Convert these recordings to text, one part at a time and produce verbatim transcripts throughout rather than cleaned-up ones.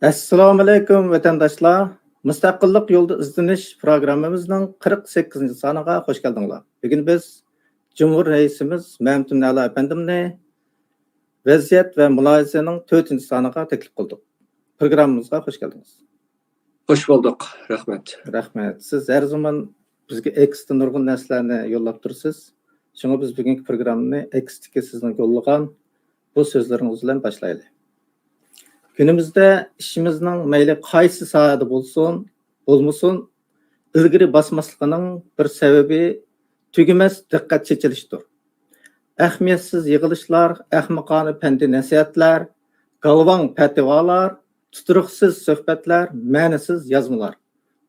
ئەسسالامۇئەلەيكۇم، ۋەتەنداشلار! مۇستەقىللىق يولىدا ئىزدىنىش پروگراممىمىزنىڭ قىرىق سەككىزىنچى سانىغا خوش كەلدىڭلار. بۈگۈن بىز جۇمھۇر رەئىسىمىز مەمتىمىن ئەلا ئەپەندىمنى ۋەزىيەت ۋە مۇلاھىزىنىڭ تۆتىنچى سانىغا تەكلىپ قىلدۇق. پروگراممىمىزغا خوش كەلدىڭىز. خوش بولدۇق. رەھمەت. رەھمەت. سىز ھەر زامان بىزگە ئېكستىن نۇرغۇن نەرسىلەرنى يوللاپ تۇرىسىز. شۇڭا بىز بۈگۈنكى پروگراممىنى ئېكستىكى سىزنىڭ يوللىغان بۇ سۆزلىرىڭىز بىلەن باشلايلى. كۈنىمىزدە ئىشىمىزنىڭ مەيلى قايسى ساھەدە بولسۇن، بولمىسۇن، ئىلگىرى باسماسلىقىنىڭ بىر سەۋەبى تۈگىمەس دىققەت چېچىلىشتۇر. ئەھمىيەتسىز يىغىلىشلار، ئەخمىقانە پەندىي نەسىھەتلەر، گالۋاڭ پەتىۋالار، تۇتۇرۇقسىز سۆھبەتلەر، مەنىسىز يازمىلار.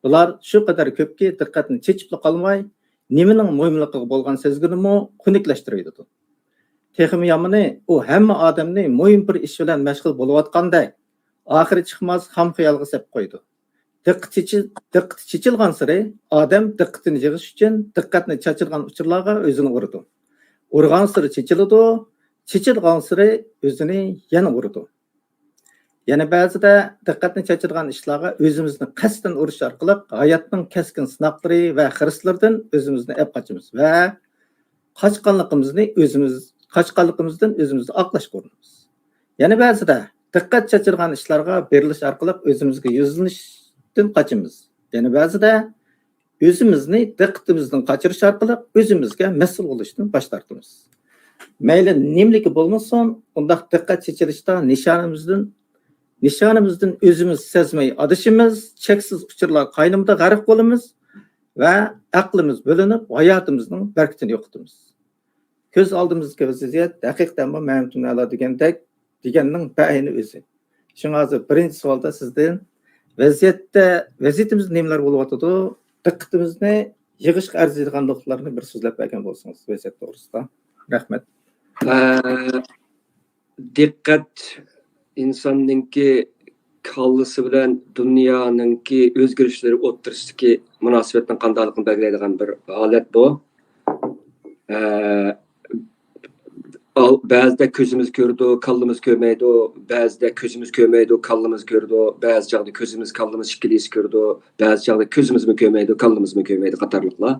بۇلار شۇ قەدەر كۆپكى، دىققەتنى چېچىپلا قالماي، نېمىنىڭ مۇھىملىقىغا بولغان سەزگۈنىمۇ خۇنۈكلەشتۈرۈۋېتىدۇ. تېخىمۇ يامىنى، ئۇ ھەممە ئادەمنى مۇھىم بىر ئىش بىلەن مەشغۇل بولۇۋاتقاندەك، ئاخىرى چىقماس خام خىيالغا سېلىپ قويىدۇ. دىققىتى چېچىلغانسېرى ئادەم دىققىتىنى يىغىش ئۈچۈن دىققەتنى چاچىرىدىغان ئۇچۇرلارغا ئۆزىنى ئۇرىدۇ. ئۇرغانسېرى چېچىلىدۇ، چېچىلغانسېرى ئۆزىنى يەنە ئۇرىدۇ. يەنە بەزىدە دىققەتنى چاچىرىدىغان ئىشلارغا ئۆزىمىزنى قەستەن ئۇرۇش ئارقىلىق ھاياتنىڭ كەسكىن سىناقلىرى ۋە خىرىسلىرىدىن ئۆزىمىزنى ئەپ قاچىمىز ۋە قاچقانلىقىمىزنى ئۆزىمىز، قاچقانلىقىمىزدىن ئۆزىمىزنى ئاقلاشقا ئۇرۇنىمىز. يەنە بەزىدە دىققەت چاچىرىدىغان ئىشلارغا بېرىلىش ئارقىلىق ئۆزىمىزگە يۈزلىنىشتىن قاچىمىز. يەنە بەزىدە ئۆزىمىزنى دىققىتىمىزدىن قاچۇرۇش ئارقىلىق ئۆزىمىزگە مەسئۇل بولۇشتىن باش تارتىمىز. مەيلى نېمىلىكى بولمىسۇن، ئۇنداق دىققەت چېچىلىشتا نىشانىمىزدىن نىشانىمىزدىن ئۆزىمىز سەزمەي ئادىشىمىز، چەكسىز ئۇچۇرلار قاينىمىدا غەرق بولىمىز ۋە ئەقلىمىز بۆلۈنۈپ، ھاياتىمىزنىڭ بەرىكىتىنى يوقىتىمىز. كۆز ئالدىمىزدىكى ۋەزىيەت ھەقىقەتەنمۇ مەمتىمىن ئەلا دېگەندەك، دېگەننىڭ بەئەينى ئۆزى. شۇڭا ھازىر بىرىنچى سوئالدا سىزدىن ۋەزىيەتتە، ۋەزىيىتىمىزدە نېمىلەر بولۇۋاتىدۇ؟ دىققىتىمىزنى يىغىشقا ئەرزىيدىغان نۇقتىلارنى بىر سۆزلەپ بەرگەن بولسىڭىز ۋەزىيەت توغرىسىدا. رەھمەت. ئە، دىققەت ئىنساننىڭكى كاللىسى بىلەن دۇنيانىڭكى ئۆزگىرىشلىرى ئوتتۇرىسىدىكى مۇناسىۋەتنىڭ قانداقلىقىنى بەلگىلەيدىغان بىر ھالەت بۇ. ئە، ئال-، بەزىدە كۆزىمىز كۆرىدۇ، كاللىمىز كۆرمەيدۇ، بەزىدە كۆزىمىز كۆرمەيدۇ، كاللىمىز كۆرىدۇ، بەزى چاغدا كۆزىمىز، كاللىمىز ئىككىلىسى كۆرىدۇ، بەزى چاغدا كۆزىمىزمۇ كۆرمەيدۇ، كاللىمىزمۇ كۆرمەيدۇ قاتارلىقلار.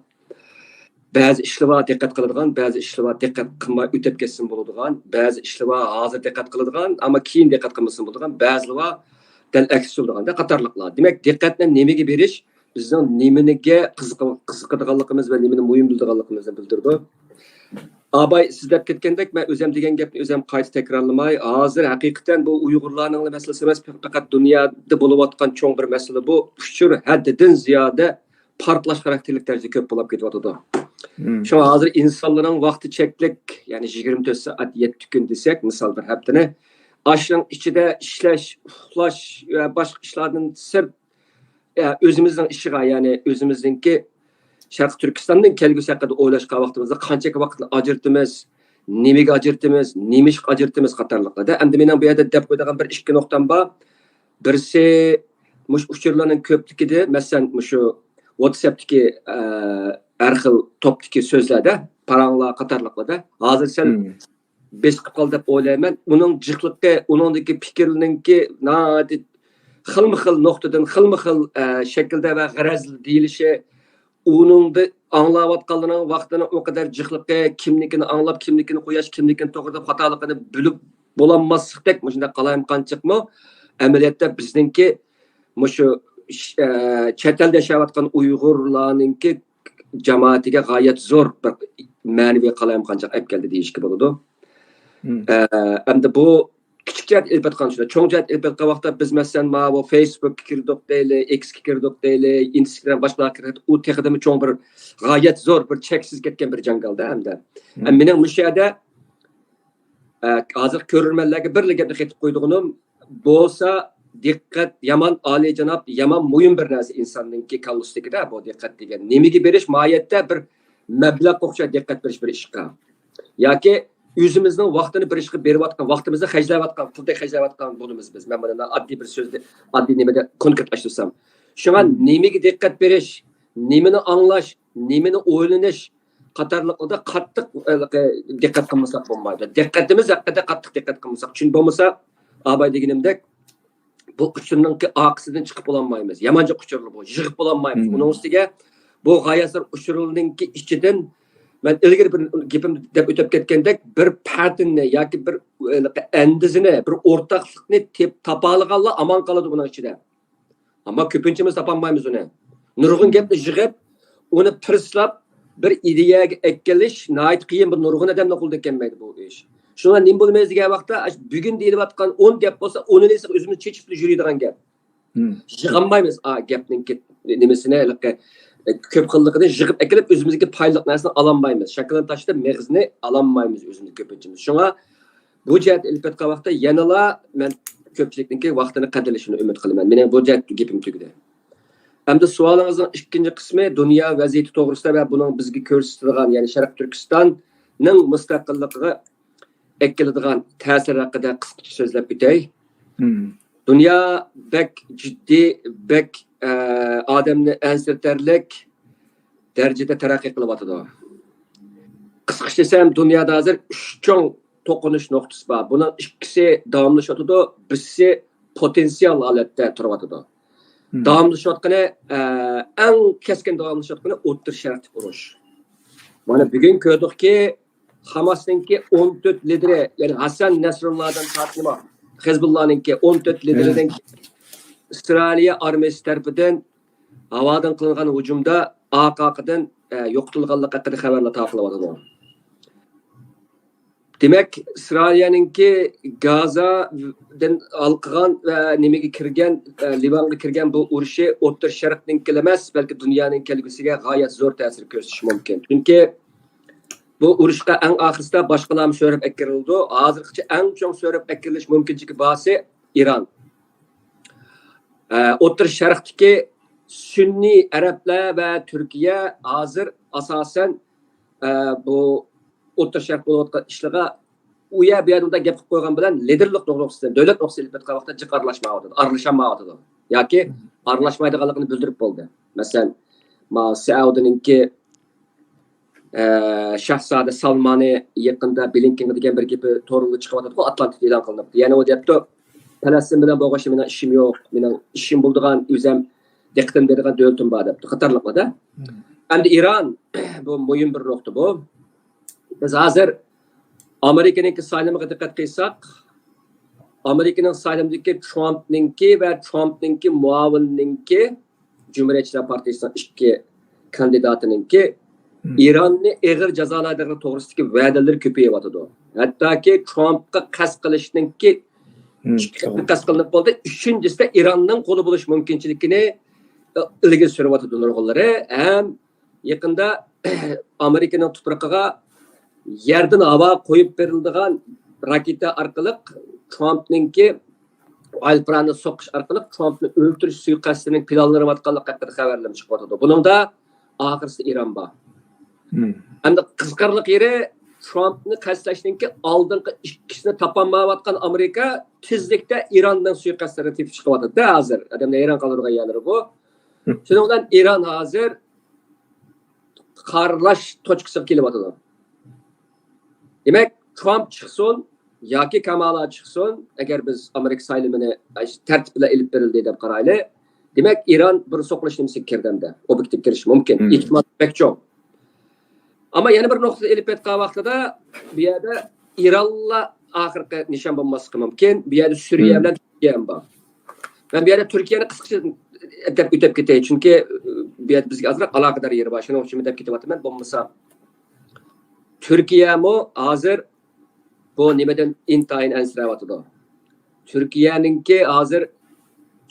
بەزى ئىشلار بار دىققەت قىلىدىغان، بەزى ئىشلار بار دىققەت قىلماي ئۆتۈپ كەتسىمۇ بولىدىغان، بەزى ئىشلار بار ھازىر دىققەت قىلىدىغان، ئەمما كېيىن دىققەت قىلمىسىمۇ بولىدىغان، بەزىلەر بار دەل ئەكسىچە بولىدىغان قاتارلىقلار. دېمەك، دىققەتنى نېمىگە بېرىش بىزنىڭ نېمىگە قىزىق-، قىزىقىدىغانلىقىمىز ۋە نېمىنى مۇھىم بىلىدىغانلىقىمىزنى بىلدۈرىدۇ. ئاباي، سىز دەپ كەتكەندەك، مەن ئۆزۈم دېگەن گەپنى ئۆزۈم قايتا تەكرارلىماي، ھازىر ھەقىقەتەن بۇ ئۇيغۇرلارنىڭلا مەسىلىسى ئەمەس، پەقەت دۇنيادا بولۇۋاتقان چوڭ بىر مەسىلە بۇ. ئۇچۇر ھەددىدىن زىيادە پارتلاش خاراكتېرلىك دەرىجىدە كۆپ بولاپ كېتىۋاتىدۇ. شۇڭا ھازىر ئىنسانلارنىڭ ۋاقتى چەكلىك، يەنى يىگىرمە تۆت سائەت، يەتتە كۈن دېسەك، مىسال، بىر ھەپتىنى، ئاشۇنىڭ ئىچىدە ئىشلەش، ئۇخلاش ۋە باشقا ئىشلاردىن سىرت، ئە، ئۆزىمىزنىڭ ئىشىغا، يەنى ئۆزىمىزنىڭكى شەرقىي تۈركىستاننىڭ كەلگۈسى ھەققىدە ئويلاشقان ۋاقتىمىزدا قانچىلىك ۋاقىتنى ئاجرىتىمىز، نېمىگە ئاجرىتىمىز، نېمە ئىشقا ئاجرىتىمىز قاتارلىقلاردا. ئەمدى مېنىڭ بۇ يەردە دەپ قويىدىغان بىر ئىككى نۇقتام بار. بىرسى، مۇشۇ ئۇچۇرلارنىڭ كۆپلۈكىدە، مەسىلەن، مۇشۇ ۋاتساپتىكى، ئە، ھەر خىل توپتىكى سۆزلەردە، پاراڭلار قاتارلىقلاردا ھازىر سەل بېسىقىپ قالدى دەپ ئويلايمەن. ئۇنىڭ جىقلىقى، ئۇنىڭدىكى پىكىرنىڭكى ناھايىتى خىلمۇ خىل نۇقتىدىن، خىلمۇ خىل، ئە، شەكىلدە ۋە غەرەزدە دېيىلىشى، ئۇنىڭدا ئاڭلاۋاتقانلارنىڭ ۋاقتىنىڭ ئۇ قەدەر جىقلىقى، كىمنىڭكىنى ئاڭلاپ، كىمنىڭكىنى قويۇش، كىمنىڭكىنى توغرا دەپ خاتالىقىنى بىلىپ بولالماسلىقتەك مۇشۇنداق قالايمىقانچىلىقمۇ ئەمەلىيەتتە بىزنىڭكى مۇشۇ، ئە، چەت ئەلدە ياشاۋاتقان ئۇيغۇرلارنىڭكى جامائىتىگە غايەت زور بىر مەنىۋى قالايمىقانچىلىق ئەپ كەلدى دېيىشكە بولىدۇ. ئە، ئەمدى بۇ كىچىك جەھەت ئېلىپ ئېيتقان، چوڭ جەھەت ئېلىپ ئېيتقان ۋاقىتتا بىز، مەسىلەن، ماۋۇ فېيسبۇككا كىردۇق دەيلى، ئېكسكە كىردۇق دەيلى، ئىنستاگرام، باشقىلارغا كىردۇق، ئۇ تېخىدىمۇ چوڭ بىر، غايەت زور بىر چەكسىز كەتكەن بىر جاڭگالدا ئەمدى. ئە، مېنىڭ مۇشۇ يەردە، ئە، ھازىر كۆرۈرمەنلەرگە بىرلا گەپنى قېتىپ قويىدىغىنىم، بولسا دىققەت يامان ئالىيجاناب، يامان مۇھىم بىر نەرسە ئىنساننىڭكى كاللىسىدىكىدە بۇ دىققەت دېگەن. نېمىگە بېرىش؟ ماھىيەتتە بىر مەبلەغ ئوخشاش دىققەت بېرىش بىر ئىشقا. ياكى ئۆزىمىزنىڭ ۋاقتىنى بىر ئىشقا بېرىۋاتقان، ۋاقتىمىزنى خەجلەۋاتقان، پۇلدەك خەجلەۋاتقان بولىمىز بىز. مەن بۇنى ئاددىي بىر سۆزدە، ئاددىي نېمىدە كونكرېت ئاشۇرسام. شۇڭا نېمىگە دىققەت بېرىش، نېمىنى ئاڭلاش، نېمىنى ئويلىنىش قاتارلىقلاردا قاتتىق، ئە، دىققەت قىلمىساق بولمايدۇ. دىققىتىمىز ھەققىدە قاتتىق دىققەت قىلمىساق. چۈنكى بولمىسا، ئاباي دېگىنىمدەك، بۇ ئۇچۇرنىڭكى ئارقىسىدىن چىقىپ بولالمايمىز. يامان جىق ئۇچۇرلار بۇ. يىغىپ بولالمايمىز. ئۇنىڭ ئۈستىگە بۇ غايەسىر ئۇچۇرلىرىنىڭكى ئىچىدىن مەن ئىلگىرى بىر گېپىمدە دەپ ئۆتۈپ كەتكەندەك، بىر پەتىننى ياكى بىر ئەندىزىنى، بىر ئورتاقلىقنى تېپ-، تاپالىغانلا ئامان قالىدۇ بۇنىڭ ئىچىدە. ئەمما كۆپىنچىمىز تاپالمايمىز ئۇنى. نۇرغۇن گەپنى يىغىپ، ئۇنى پىرسلاپ، بىر ئىدىيەگە ئەكېلىش ناھايىتى قىيىن، بۇ نۇرغۇن ئادەمنىڭ قولىدىن كەلمەيدۇ بۇ ئىش. شۇڭا نېمە بولىمىز دېگەن ۋاقىتتا، ئاشۇ بۈگۈن دېيىلىۋاتقان ئون گەپ بولسا، ئونىنى ئۆزىمىز چېچىپ يۈرىدىغان گەپ. يىغالمايمىز، ئا، گەپنىڭكى نېمىسىنى، ھېلىقى، ئە، كۆپ خىللىقىنى يىغىپ ئەكېلىپ، ئۆزىمىزگە پايدىلىق نەرسىنى ئالالمايمىز. شاكىلىنى تاشلىتىپ، مېغىزىنى ئالالمايمىز ئۆزىمىز كۆپىنچىمىز. شۇڭا بۇ جەھەتتە ئېلىپ ئېيتقان ۋاقىتتا يەنىلا مەن كۆپچىلىكنىڭكى ۋاقتىنى قەدىرلىشىنى ئۈمىد قىلىمەن. مېنىڭ بۇ جەھەتتە گېپىم تۈگىدى. ئەمدى سوئالىڭىزنىڭ ئىككىنچى قىسمى، دۇنيا ۋەزىيىتى توغرىسىدا ۋە بۇنىڭ بىزگە كۆرسىتىدىغان، يەنى شەرقىي تۈركىستاننىڭ مۇستەقىللىقىغا ئەكېلىدىغان تەسىر ھەققىدە قىسقىچە سۆزلەپ ئۆتەي. دۇنيا بەك جىددىي، بەك، ئە، ئادەمنى ئەنسىرىتەرلىك دەرىجىدە تەرەققىي قىلىۋاتىدۇ. قىسقىچە دېسەم، دۇنيادا ھازىر ئۈچ چوڭ توقۇنۇش نۇقتىسى بار. بۇنىڭ ئىككىسى داۋاملىشىۋاتىدۇ، بىرسى پوتېنسىيال ھالەتتە تۇرۇۋاتىدۇ. داۋاملىشىۋاتقىنى، ئە، ئەڭ كەسكىن داۋاملىشىۋاتقىنى ئوتتۇرا شەرقتىكى ئۇرۇش. مانا بۈگۈن كۆردۇقكى، خاماسنىڭكى ئون تۆت لىدىرى، يەنى ھەسەن نەسرۇللادىن تارتىنىپ، خىزبۇللانىڭكى ئون تۆت لىدىرىنىڭ ئىسرائىلىيە ئارمىيەسى تەرىپىدىن ھاۋادىن قىلىنغان ھۇجۇمدا ئارقا-ئارقىدىن، ئە، يوقىتىلغانلىقى ھەققىدە خەۋەرلەر تارقىلىۋاتىدۇ. دېمەك، ئىسرائىلىيەنىڭكى گازادىن ھالقىغان ۋە نېمىگە كىرگەن، ئە، لىۋانغا كىرگەن بۇ ئۇرۇشى ئوتتۇرا شەرقنىڭكىلا ئەمەس، بەلكى دۇنيانىڭ كەلگۈسىگە غايەت زور تەسىر كۆرسىتىشى مۇمكىن. چۈنكى بۇ ئۇرۇشقا ئەڭ ئاخىرسىدا باشقىلارمۇ سۆرەپ ئەكىرىلىدۇ. ھازىرغىچە ئەڭ چوڭ سۆرەپ ئەكىرىلىش مۇمكىنچىلىكى بارسى ئىران. ئە، ئوتتۇرا شەرقتىكى سۈننىي ئەرەبلەر ۋە تۈركىيە ھازىر ئاساسەن، ئە، بۇ ئوتتۇرا شەرق بولۇۋاتقان ئىشلارغا ئۇ يەر بۇ يەردە مۇنداق گەپ قىلىپ قويغان بىلەن لىدېرلىق نۇقتىسىدىن، دۆلەت نۇقتىسىدىن ئېلىپ ئېيتقان ۋاقىتتا جىق ئارىلاشمايۋاتىدۇ، ئارىلىشالمايۋاتىدۇ. ياكى ئارىلاشمايدىغانلىقىنى بىلدۈرۈپ بولدى. مەسىلەن، ماۋۇ سەئۇدىنىڭكى، ئە، شاھزادە سالمانى يېقىندا بلىنكېنغا دېگەن بىر گېپى توردا چىقىۋاتىدۇ، ئاتلانتىكتا ئېلان قىلىنىپتۇ. يەنە ئۇ دەپتۇ، پەلەستىن بىلەن بولغان ئىشى مېنىڭ ئىشىم يوق، مېنىڭ ئىشىم بولىدىغان، ئۆزۈم دىققىتىمنى بېرىدىغان دۆلىتىم بار دەپتۇ، قاتارلىقلار-دە. ئەمدى ئىران، بۇ مۇھىم بىر نۇقتا بۇ. بىز ھازىر ئامېرىكىنىڭكى سايلىمىغا دىققەت قىلساق، ئامېرىكىنىڭ سايلىمىدىكى ترامپنىڭكى ۋە ترامپنىڭكى مۇئاۋىنىنىڭكى، جۇمھۇرىيەتچىلەر پارتىيىسىنىڭ ئىككى كاندىداتىنىڭكى ئىراننى ئېغىر جازالايدىغان توغرىسىدىكى ۋەدىلىرى كۆپىيىۋاتىدۇ. ھەتتاكى ترامپقا قەست قىلىشنىڭكى ئىككى قېتىم قەست قىلىنىپ بولدى. ئۈچىنچىسىدە ئىراننىڭ قولى بولۇش مۇمكىنچىلىكىنى، ئە، ئىلگىرى سۈرۈۋاتىدۇ نۇرغۇنلىرى. ھەم يېقىندا ئامېرىكىنىڭ تۇپرىقىغا يەردىن ھاۋا قويۇپ بېرىلىدىغان راكېتا ئارقىلىق ترامپنىڭكى ئايروپىلاننى سوقۇش ئارقىلىق ترامپنى ئۆلتۈرۈش سۇيىقەستىنىڭ پىلانلىنىۋاتقانلىقى ھەققىدە خەۋەرلەرمۇ چىقىۋاتىدۇ. بۇنىڭدا ئاخىرسىدا ئىران بار. ئەمدى قىزىقارلىق يېرى، ترامپنى قەستلەشنىڭكى ئالدىنقى ئىككىسىنى تاپالمايۋاتقان ئامېرىكا تېزلىكتە ئىراننىڭ سۇيىقەستلىرىنى تېپىپ چىقىۋاتىدۇ ھازىر. ئادەمنى ھەيران قالدۇرغان يەرلىرى بۇ. شۇنىڭ بىلەن ئىران ھازىر قارىلاش توچكىسىغا كېلىۋاتىدۇ. دېمەك، ترامپ چىقسۇن ياكى كامالا چىقسۇن، ئەگەر بىز ئامېرىكا سايلىمىنى تەرتىپ بىلەن ئېلىپ بېرىلدى دەپ قارايلى، دېمەك، ئىران بىر سوقۇلۇش نېمىسىگە كىردى ئەمدى. ئوبيېكتىپ كىرىشى مۇمكىن. ئېھتىمال بەك چوڭ. ئەمما يەنە بىر نۇقتىدا ئېلىپ ئېيتقان ۋاقتىدا، بۇ يەردە ئىرانلا ئاخىرقى نىشان بولماسلىقى مۇمكىن. بۇ يەردە سۈرىيە بىلەن تۈركىيە ھەم بار. مەن بۇ يەردە تۈركىيەنى قىسقىچە دەپ ئۆتۈپ كېتەي، چۈنكى، ئە، بۇ يەردە بىزگە ئازراق ئالاقىدار يېرى بار، شۇنىڭ ئۈچۈن دەپ كېتىۋاتىمەن. بولمىسا، تۈركىيەمۇ ھازىر بۇ نېمىدىن ئىنتايىن ئەنسىرەۋاتىدۇ. تۈركىيەنىڭكى ھازىر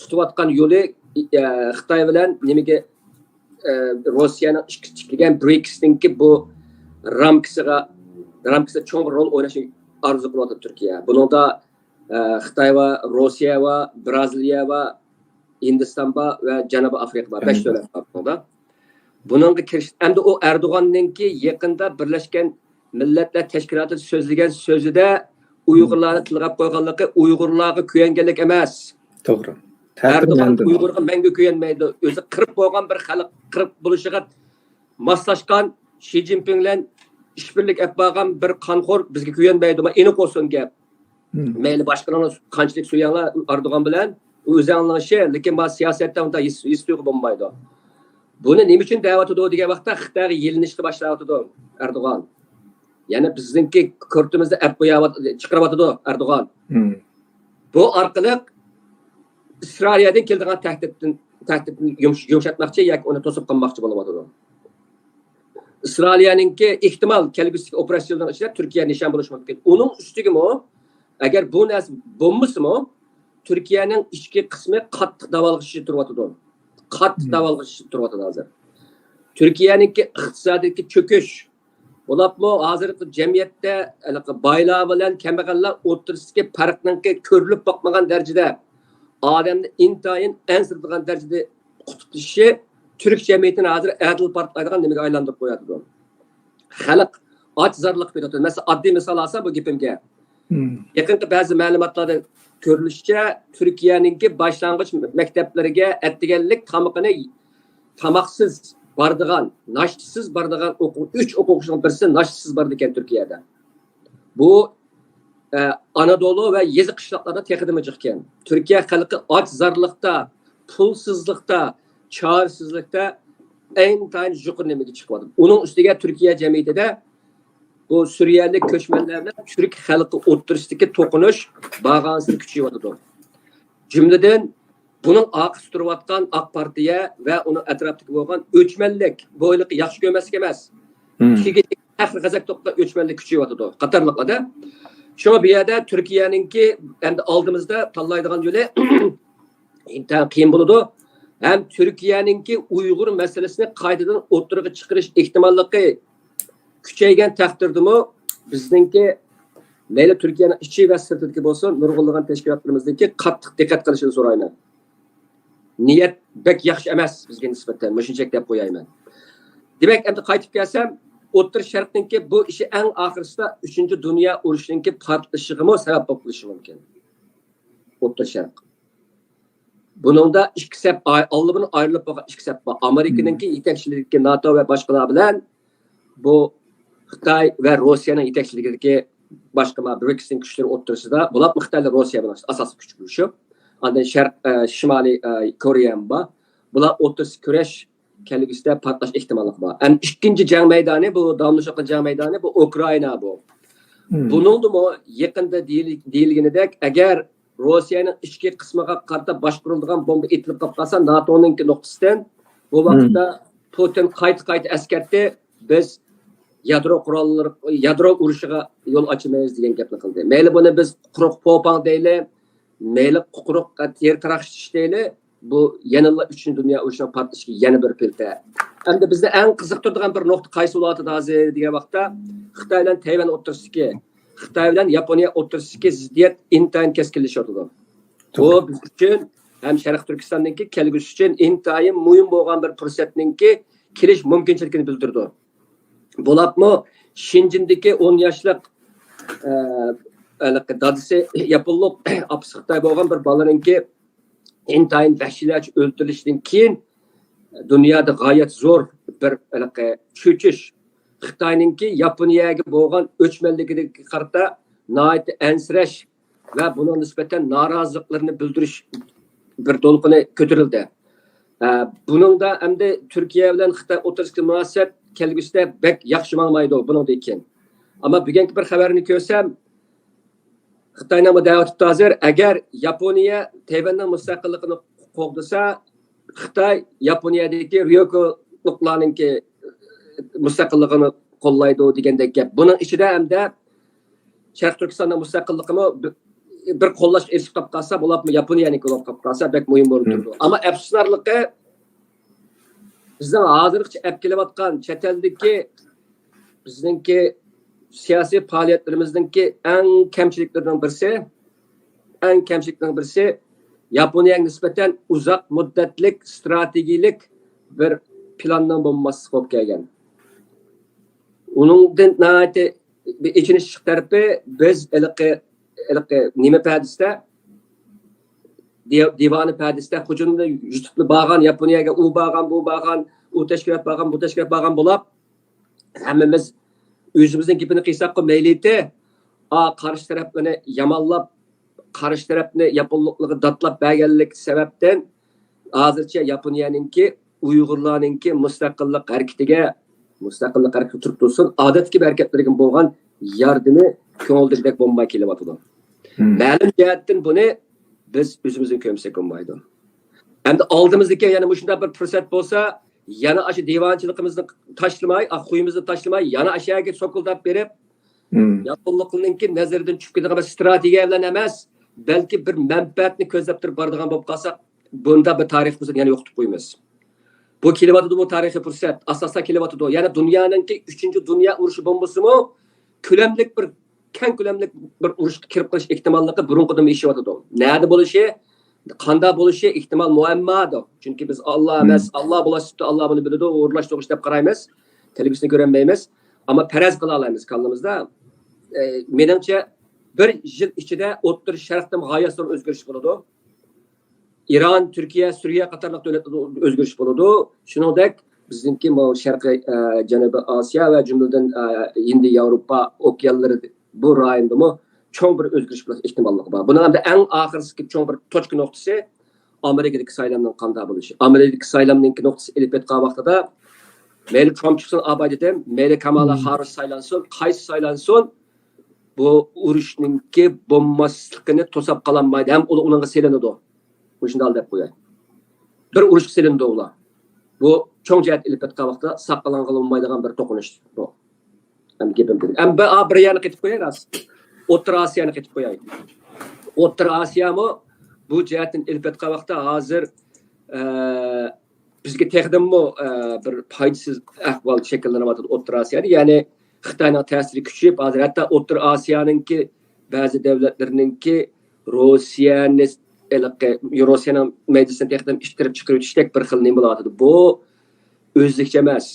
تۇتۇۋاتقان يولى، ئە، خىتاي بىلەن نېمىگە، ئە، روسىيەنىڭ ئىككىسى كىرگەن برىكسنىڭكى بۇ رامكىسىغا، رامكىسىدا چوڭ بىر رول ئويناشنى ئارزۇ قىلىۋاتىدۇ تۈركىيە. بۇنىڭدا، ئە، خىتاي بار، روسىيە بار، بىرازىلىيە بار، ھىندىستان بار ۋە جەنۇبىي ئافرىقا بار. بەش دۆلەت بار بۇنىڭدا. بۇنىڭغا كىرىش، ئەمدى ئۇ ئەردوغاننىڭكى يېقىندا بىرلەشكەن مىللەتلەر تەشكىلاتىدا سۆزلىگەن سۆزىدە ئۇيغۇرلارنى تىلغا قويغانلىقى ئۇيغۇرلارغا كۆيۈنگەنلىك ئەمەس. توغرا. ئەردوغان ئۇيغۇرغا مەڭگۈ كۆيۈنمەيدۇ. ئۆزى قىرىپ بولغان بىر خەلق، قىرىپ بولۇشىغا ماسلاشقان شى جىنپىڭ بىلەن ئىشبىرلىك ئېلىپ بارغان بىر قانخور بىزگە كۆيۈنمەيدۇ. مانا ئېنىق بولسۇن گەپ. مەيلى باشقىلارنى قانچىلىك سۆيەڭلار ئەردوغان بىلەن، ئۆزى ئاڭلىنىشى، لېكىن ما سىياسەتتە ئۇنداق ھېس، ھېس تۇيغۇ بولمايدۇ. بۇنى نېمە ئۈچۈن دەۋاتىدۇ دېگەن ۋاقىتتا خىتايغا يېلىنىشقا باشلاۋاتىدۇ ئەردوغان. يەنى بىزنىڭكى كورتىمىزنى ئەپ قوياۋات-، چىقىرىۋاتىدۇ ئەردوغان. بۇ ئارقىلىق ئىسرائىلىيەدىن كېلىدىغان تەھدىتتىن، تەھدىتنى يۇمش-، يۇمشاتماقچى ياكى ئۇنى توسۇپ قالماقچى بولۇۋاتىدۇ. ئىسرائىلىيەنىڭكى ئېھتىمال كەلگۈسىدىكى ئوپېراتسىيىلىرىنىڭ ئىچىدە تۈركىيە نىشان بولۇشى مۇمكىن. ئۇنىڭ ئۈستىگىمۇ، ئەگەر بۇ نەرسە بولمىسىمۇ، تۈركىيەنىڭ ئىچكى قىسمى قاتتىق داۋالغۇش ئىچىدە تۇرۇۋاتىدۇ. قاتتىق داۋالغۇش ئىچىدە تۇرۇۋاتىدۇ ھازىر. تۈركىيەنىڭكى ئىقتىسادىيەتتىكى چۆكۈش، بولۇپمۇ ھازىرقى جەمئىيەتتە ھېلىقى بايلار بىلەن كەمبەغەللەر ئوتتۇرىسىدىكى پەرقنىڭكى كۆرۈلۈپ باقمىغان دەرىجىدە، ئادەمنى ئىنتايىن ئەنسىرىدىغان دەرىجىدە قۇتۇپ تېشىشى تۈرك جەمئىيىتىنى ھازىر ئەتىلا پارتلايدىغان نېمىگە ئايلاندۇرۇپ قويۇۋاتىدۇ. خەلق ئاچ زارلىق بېرىۋاتىدۇ. مەسىلەن، ئاددىي مىسال ئالسام بۇ گېپىمگە. يېقىنقى بەزى مەلۇماتلاردىن كۆرۈلۈشىچە، تۈركىيەنىڭكى باشلانغۇچ مەكتەپلىرىگە ئەتىگەنلىك تامىقىنى تاماقسىز بارىدىغان، ناشتىسىز بارىدىغان ئوقۇ-، ئۈچ ئوقۇغۇچىنىڭ بىرسى ناشتىسىز بارىدىكەن تۈركىيەدە. بۇ، ئە، ئانادولۇ ۋە يېزا قىشلاقلاردا تېخىدىمۇ جىقكەن. تۈركىيە خەلقى ئاچ زارلىقتا، پۇلسىزلىقتا، چارىسىزلىكتە ئىنتايىن يۇقىرى نېمىگە چىقىۋاتىدۇ. ئۇنىڭ ئۈستىگە تۈركىيە جەمئىيىتىدە بۇ سۈرىيەلىك كۆچمەنلەر بىلەن تۈرك خەلقى ئوتتۇرىسىدىكى توقۇنۇش بارغانسېرى كۈچىيىۋاتىدۇ. جۈملىدىن بۇنىڭ ئارقىسىدا تۇرۇۋاتقان ئاق پارتىيە ۋە ئۇنىڭ ئەتراپىدىكى بولغان ئۆچمەنلىك، بۇ ھېلىقى ياخشى كۆرمەسلىك ئەمەس. كېگىدىكى قەھرى غەزەپ توپىدا ئۆچمەنلىك كۈچىيىۋاتىدۇ قاتارلىقلاردا. شۇڭا بۇ يەردە تۈركىيەنىڭكى ئەمدى ئالدىمىزدا تاللايدىغان يولى ئىنتايىن قىيىن بولىدۇ. ھەم تۈركىيەنىڭكى ئۇيغۇر مەسىلىسىنى قايتىدىن ئوتتۇرىغا چىقىرىش ئېھتىماللىقى كۈچەيگەن تەقدىردىمۇ، بىزنىڭكى مەيلى تۈركىيەنىڭ ئىچى ۋە سىرتىدىكى بولسۇن، نۇرغۇنلىغان تەشكىلاتلىرىمىزنىڭكى قاتتىق دىققەت قىلىشىنى سورايمەن. نىيەت بەك ياخشى ئەمەس بىزگە نىسبەتەن، مۇشۇنچىلىك دەپ قويايمەن. دېمەك، ئەمدى قايتىپ كەلسەم، ئوتتۇرا شەرقنىڭكى بۇ ئىشى ئەڭ ئاخىرسىدا ئۈچىنچى دۇنيا ئۇرۇشىنىڭكى پارتلىشىغىمۇ سەۋەب بولۇپ قېلىشى مۇمكىن. ئوتتۇرا شەرق. بۇنىڭدا ئىككى سەپ، ئاي-، ئاللىبۇرۇن ئايرىلىپ بولغان ئىككى سەپ بار. ئامېرىكىنىڭكى يېتەكچىلىكىدىكى ناتو ۋە باشقىلار بىلەن بۇ خىتاي ۋە روسىيەنىڭ يېتەكچىلىكىدىكى باشقا ما برىكسنىڭ كۈچلىرى ئوتتۇرىسىدا، بولۇپمۇ خىتاي بىلەن روسىيە بىلەن ئاساسلىق كۈچ ئۇرۇشۇپ، ئاندىن شەرق، ئە، شىمالىي، ئە، كورېيەمۇ بار. بۇلار ئوتتۇرىسىدا كۈرەش، كەلگۈسىدە پارتلاش ئېھتىماللىقى بار. ئەمدى ئىككىنچى جەڭ مەيدانى، بۇ داۋاملىشىۋاتقان جەڭ مەيدانى، بۇ ئۇكرائىنا بۇ. بۇنىڭدىمۇ يېقىندا دېيىل-، دېيىلگىنىدەك، ئەگەر روسىيەنىڭ ئىچكى قىسمىغا قارىتا باشقۇرۇلىدىغان بومبا ئېتىلىپ قالىپ قالسا، ناتونىڭكى نۇقتىسىدىن بۇ ۋاقىتتا پۇتىن قايتا-قايتا ئەسكەرتتى، بىز يادرو قوراللىرى، يادرو ئۇرۇشىغا يول ئاچىمىز دېگەن گەپنى قىلدى. مەيلى بۇنى بىز قۇرۇق پوپاڭ دەيلى، مەيلى قۇرۇق تېرە تاراقشىتىش دەيلى، بۇ يەنىلا ئۈچىنچى دۇنيا ئۇرۇشىنىڭ پارتلىشىشىغا يەنە بىر پىلتە. ئەمدى بىزنى ئەڭ قىزىقتۇرىدىغان بىر نۇقتا قايسى بولۇۋاتىدۇ ھازىر دېگەن ۋاقىتتا، خىتاي بىلەن تەيۋەن ئوتتۇرىسىدىكى، خىتاي بىلەن ياپونىيە ئوتتۇرىسىدىكى زىددىيەت ئىنتايىن كەسكىنلىشىۋاتىدۇ. بۇ بىز ئۈچۈن ھەم شەرقىي تۈركىستاننىڭكى كەلگۈسى ئۈچۈن ئىنتايىن مۇھىم بولغان بىر پۇرسەتنىڭكى كېلىش مۇمكىنچىلىكىنى بىلدۈرىدۇ. بولۇپمۇ شېنجېندىكى ئون ياشلىق، ئە، ھېلىقى دادىسى ياپونلۇق، ئاپىسى خىتاي بولغان بىر بالىنىڭكى ئىنتايىن ۋەھشىيلەرچە ئۆلتۈرۈلۈشىدىن كېيىن، دۇنيادا غايەت زور بىر ھېلىقى چۆچۈش، خىتاينىڭكى ياپونىيەگە بولغان ئۆچمەنلىكىگە قارىتا ناھايىتى ئەنسىرەش ۋە بۇنىڭغا نىسبەتەن نارازىلىقلىرىنى بىلدۈرۈش بىر دولقۇنى كۆتۈرۈلدى. ئە، بۇنىڭدا ئەمدى تۈركىيە بىلەن خىتاي ئوتتۇرىسىدىكى مۇناسىۋەت كەلگۈسىدە بەك ياخشى ماڭمايدۇ بۇنىڭدىن كېيىن. ئەمما بۈگۈنكى بىر خەۋەرنى كۆرسەم، خىتاينىڭ بۇ دەۋاتىپتۇ ھازىر، ئەگەر ياپونىيە تەيۋەننىڭ مۇستەقىللىقىنى قوغدىسا، خىتاي ياپونىيەدىكى ريوكۇلۇقلارنىڭكى مۇستەقىللىقىنى قوللايدۇ دېگەندەك گەپ. بۇنىڭ ئىچىدە ئەمدى شەرقىي تۈركىستاننىڭ مۇستەقىللىقىمۇ بىر، بىر قوللاشقا ئېرىشىپ قاپ قالسا، بولۇپمۇ ياپونىيەنىڭكى بولۇپ قاپ قالسا بەك مۇھىم بولۇپ تۇرىدۇ. ئەمما ئەپسۇسلىنارلىقى، بىزنىڭ ھازىرغىچە ئەپ كېلىۋاتقان چەت ئەلدىكى بىزنىڭكى سىياسىي پائالىيەتلىرىمىزنىڭكى ئەڭ كەمچىلىكلىرىنىڭ بىرسى، ئەڭ كەمچىلىكنىڭ بىرسى ياپونىيەگە نىسبەتەن ئۇزاق مۇددەتلىك ئىستراتېگىيەلىك بىر پىلاننىڭ بولماسلىقى بولۇپ كەلگەن. ئۇنىڭدىن ناھايىتى بىر ئېچىنىشلىق تەرىپى، بىز ھېلىقى، ھېلىقى نېمە پەدىسىدە، دىي-، دىۋانە پەدىسىدە ھۇجۇمنى يۇتۇپلا بارغان، ياپونىيەگە ئۇ بارغان، بۇ بارغان، ئۇ تەشكىلات بارغان، بۇ تەشكىلات بارغان بولاپ، ھەممىمىز ئۆزىمىزنىڭ گېپىنى قىلساققۇ مەيلىتى، ئا، قارشى تەرەپلىرىنى يامانلاپ، قارشى تەرەپنى ياپونلۇقلارغا داتلاپ بەرگەنلىك سەۋەبتىن، ھازىرچە ياپونىيەنىڭكى ئۇيغۇرلارنىڭكى مۇستەقىللىق ھەرىكىتىگە، مۇستەقىللىق ھەرىكىتى تۇرۇپ تۇرسۇن، ئادەتتىكى ھەرىكەتلىرىگە بولغان ياردىمى كۆڭۈلدىكىدەك بولماي كېلىۋاتىدۇ. مەلۇم جەھەتتىن بۇنى بىز ئۆزىمىزدىن كۆرمىسەك بولمايدۇ. ئەمدى ئالدىمىزدىكى يەنە مۇشۇنداق بىر پۇرسەت بولسا، يەنە ئاشۇ دىۋانىچىلىقىمىزنى تاشلىماي، خۇيىمىزنى تاشلىماي، يەنە ئاشۇ يەرگە سوكۇلداپ بېرىپ، ياپونلۇقنىڭكى نەزىرىدىن چۈشۈپ كېتىدىغان بىر ستراتېگىيە بىلەن ئەمەس، بەلكى بىر مەنپەئەتنى كۆزلەپ تۇرۇپ بارىدىغان بولۇپ قالساق، بۇنداق بىر تارىخىي پۇرسەتنى يەنە يوقىتىپ قويىمىز. بۇ كېلىۋاتىدۇ، بۇ تارىخىي پۇرسەت. ئاساستا كېلىۋاتىدۇ. يەنە دۇنيانىڭكى ئۈچىنچى دۇنيا ئۇرۇشى بولمىسىمۇ، كۆلەملىك بىر، كەڭ كۆلەملىك بىر ئۇرۇشقا كىرىپ قېلىش ئېھتىماللىقى بۇرۇنقىدىنمۇ ئېشىۋاتىدۇ. نەدە بولۇشى، قانداق بولۇشى ئېھتىمال مۇئەممادۇر. چۈنكى بىز ئاللا ئەمەس، ئاللا بولۇشى، ئاللا بۇنى بىلىدۇ، ئۇرۇلۇش توغرىسى دەپ قارايمىز. كەلگۈسىنى كۆرەلمەيمىز. ئەمما پەرەز قىلالايمىز كاللىمىزدا. ئە، مېنىڭچە، بىر يىل ئىچىدە ئوتتۇرا شەرقتىمۇ غايەت زور ئۆزگىرىش بولىدۇ. ئىران، تۈركىيە، سۈرىيە قاتارلىق دۆلەتلەردە ئۆزگىرىش بولىدۇ. شۇنىڭدەك بىزنىڭكى مۇ شەرقىي، ئە، جەنۇبىي ئاسىيا ۋە جۈملىدىن، ئە، ھىندى ياۋروپا ئوكيانلىرى بۇ رايوندىمۇ چوڭ بىر ئۆزگىرىش بولۇش ئېھتىماللىقى بار. بۇنىڭ ئەمدى ئەڭ ئاخىرقى چوڭ بىر توچكا نۇقتىسى ئامېرىكىدىكى سايلامنىڭ قانداق بولۇشى. ئامېرىكىدىكى سايلامنىڭكى نۇقتىسى ئېلىپ ئېيتقان ۋاقتىدا مەيلى ترامپ چىقسۇن، ئاباي دېدىم، مەيلى كامالا ھاررىس سايلانسۇن، قايسى سايلانسۇن، بۇ ئۇرۇشنىڭكى بولماسلىقىنى توساپ قالالمايدۇ ھەم ئۇ-، ئۇنىڭغا سېلىنىدۇ. مۇشۇنداق دەپ قوياي. بىر ئۇرۇشقا سېلىنىدۇ ئۇلار. بۇ چوڭ جەھەت ئېلىپ ئېيتقان ۋاقىتتا ساقلانغىلى بولمايدىغان بىر توقۇنۇش بۇ. ھەم گېپىم تۈگىدى. ھەم بىر، بىر يەرنى قېتىپ قوياي راست. ئوتتۇرا ئاسىيانى قېتىپ قوياي. ئوتتۇرا ئاسىيامۇ بۇ جەھەتتىن ئېلىپ ئېيتقان ۋاقىتتا ھازىر، ئە، بىزگە تېخىدىنمۇ، ئە، بىر پايدىسىز ئەھۋال شەكىللىنىۋاتىدۇ ئوتتۇرا ئاسىيادا. يەنى خىتاينىڭ تەسىرى كۈچىيىپ، ھازىر ھەتتا ئوتتۇرا ئاسىيانىڭكى بەزى دۆلەتلىرىنىڭكى روسىيەنى، ھېلىقى روسىيەنىڭ مەيدىسىنى تېخىدىن ئىتتىرىپ چىقىرىۋېتىشتەك بىر خىل نېمە بولۇۋاتىدۇ. بۇ ئۆزلۈكچە ئەمەس.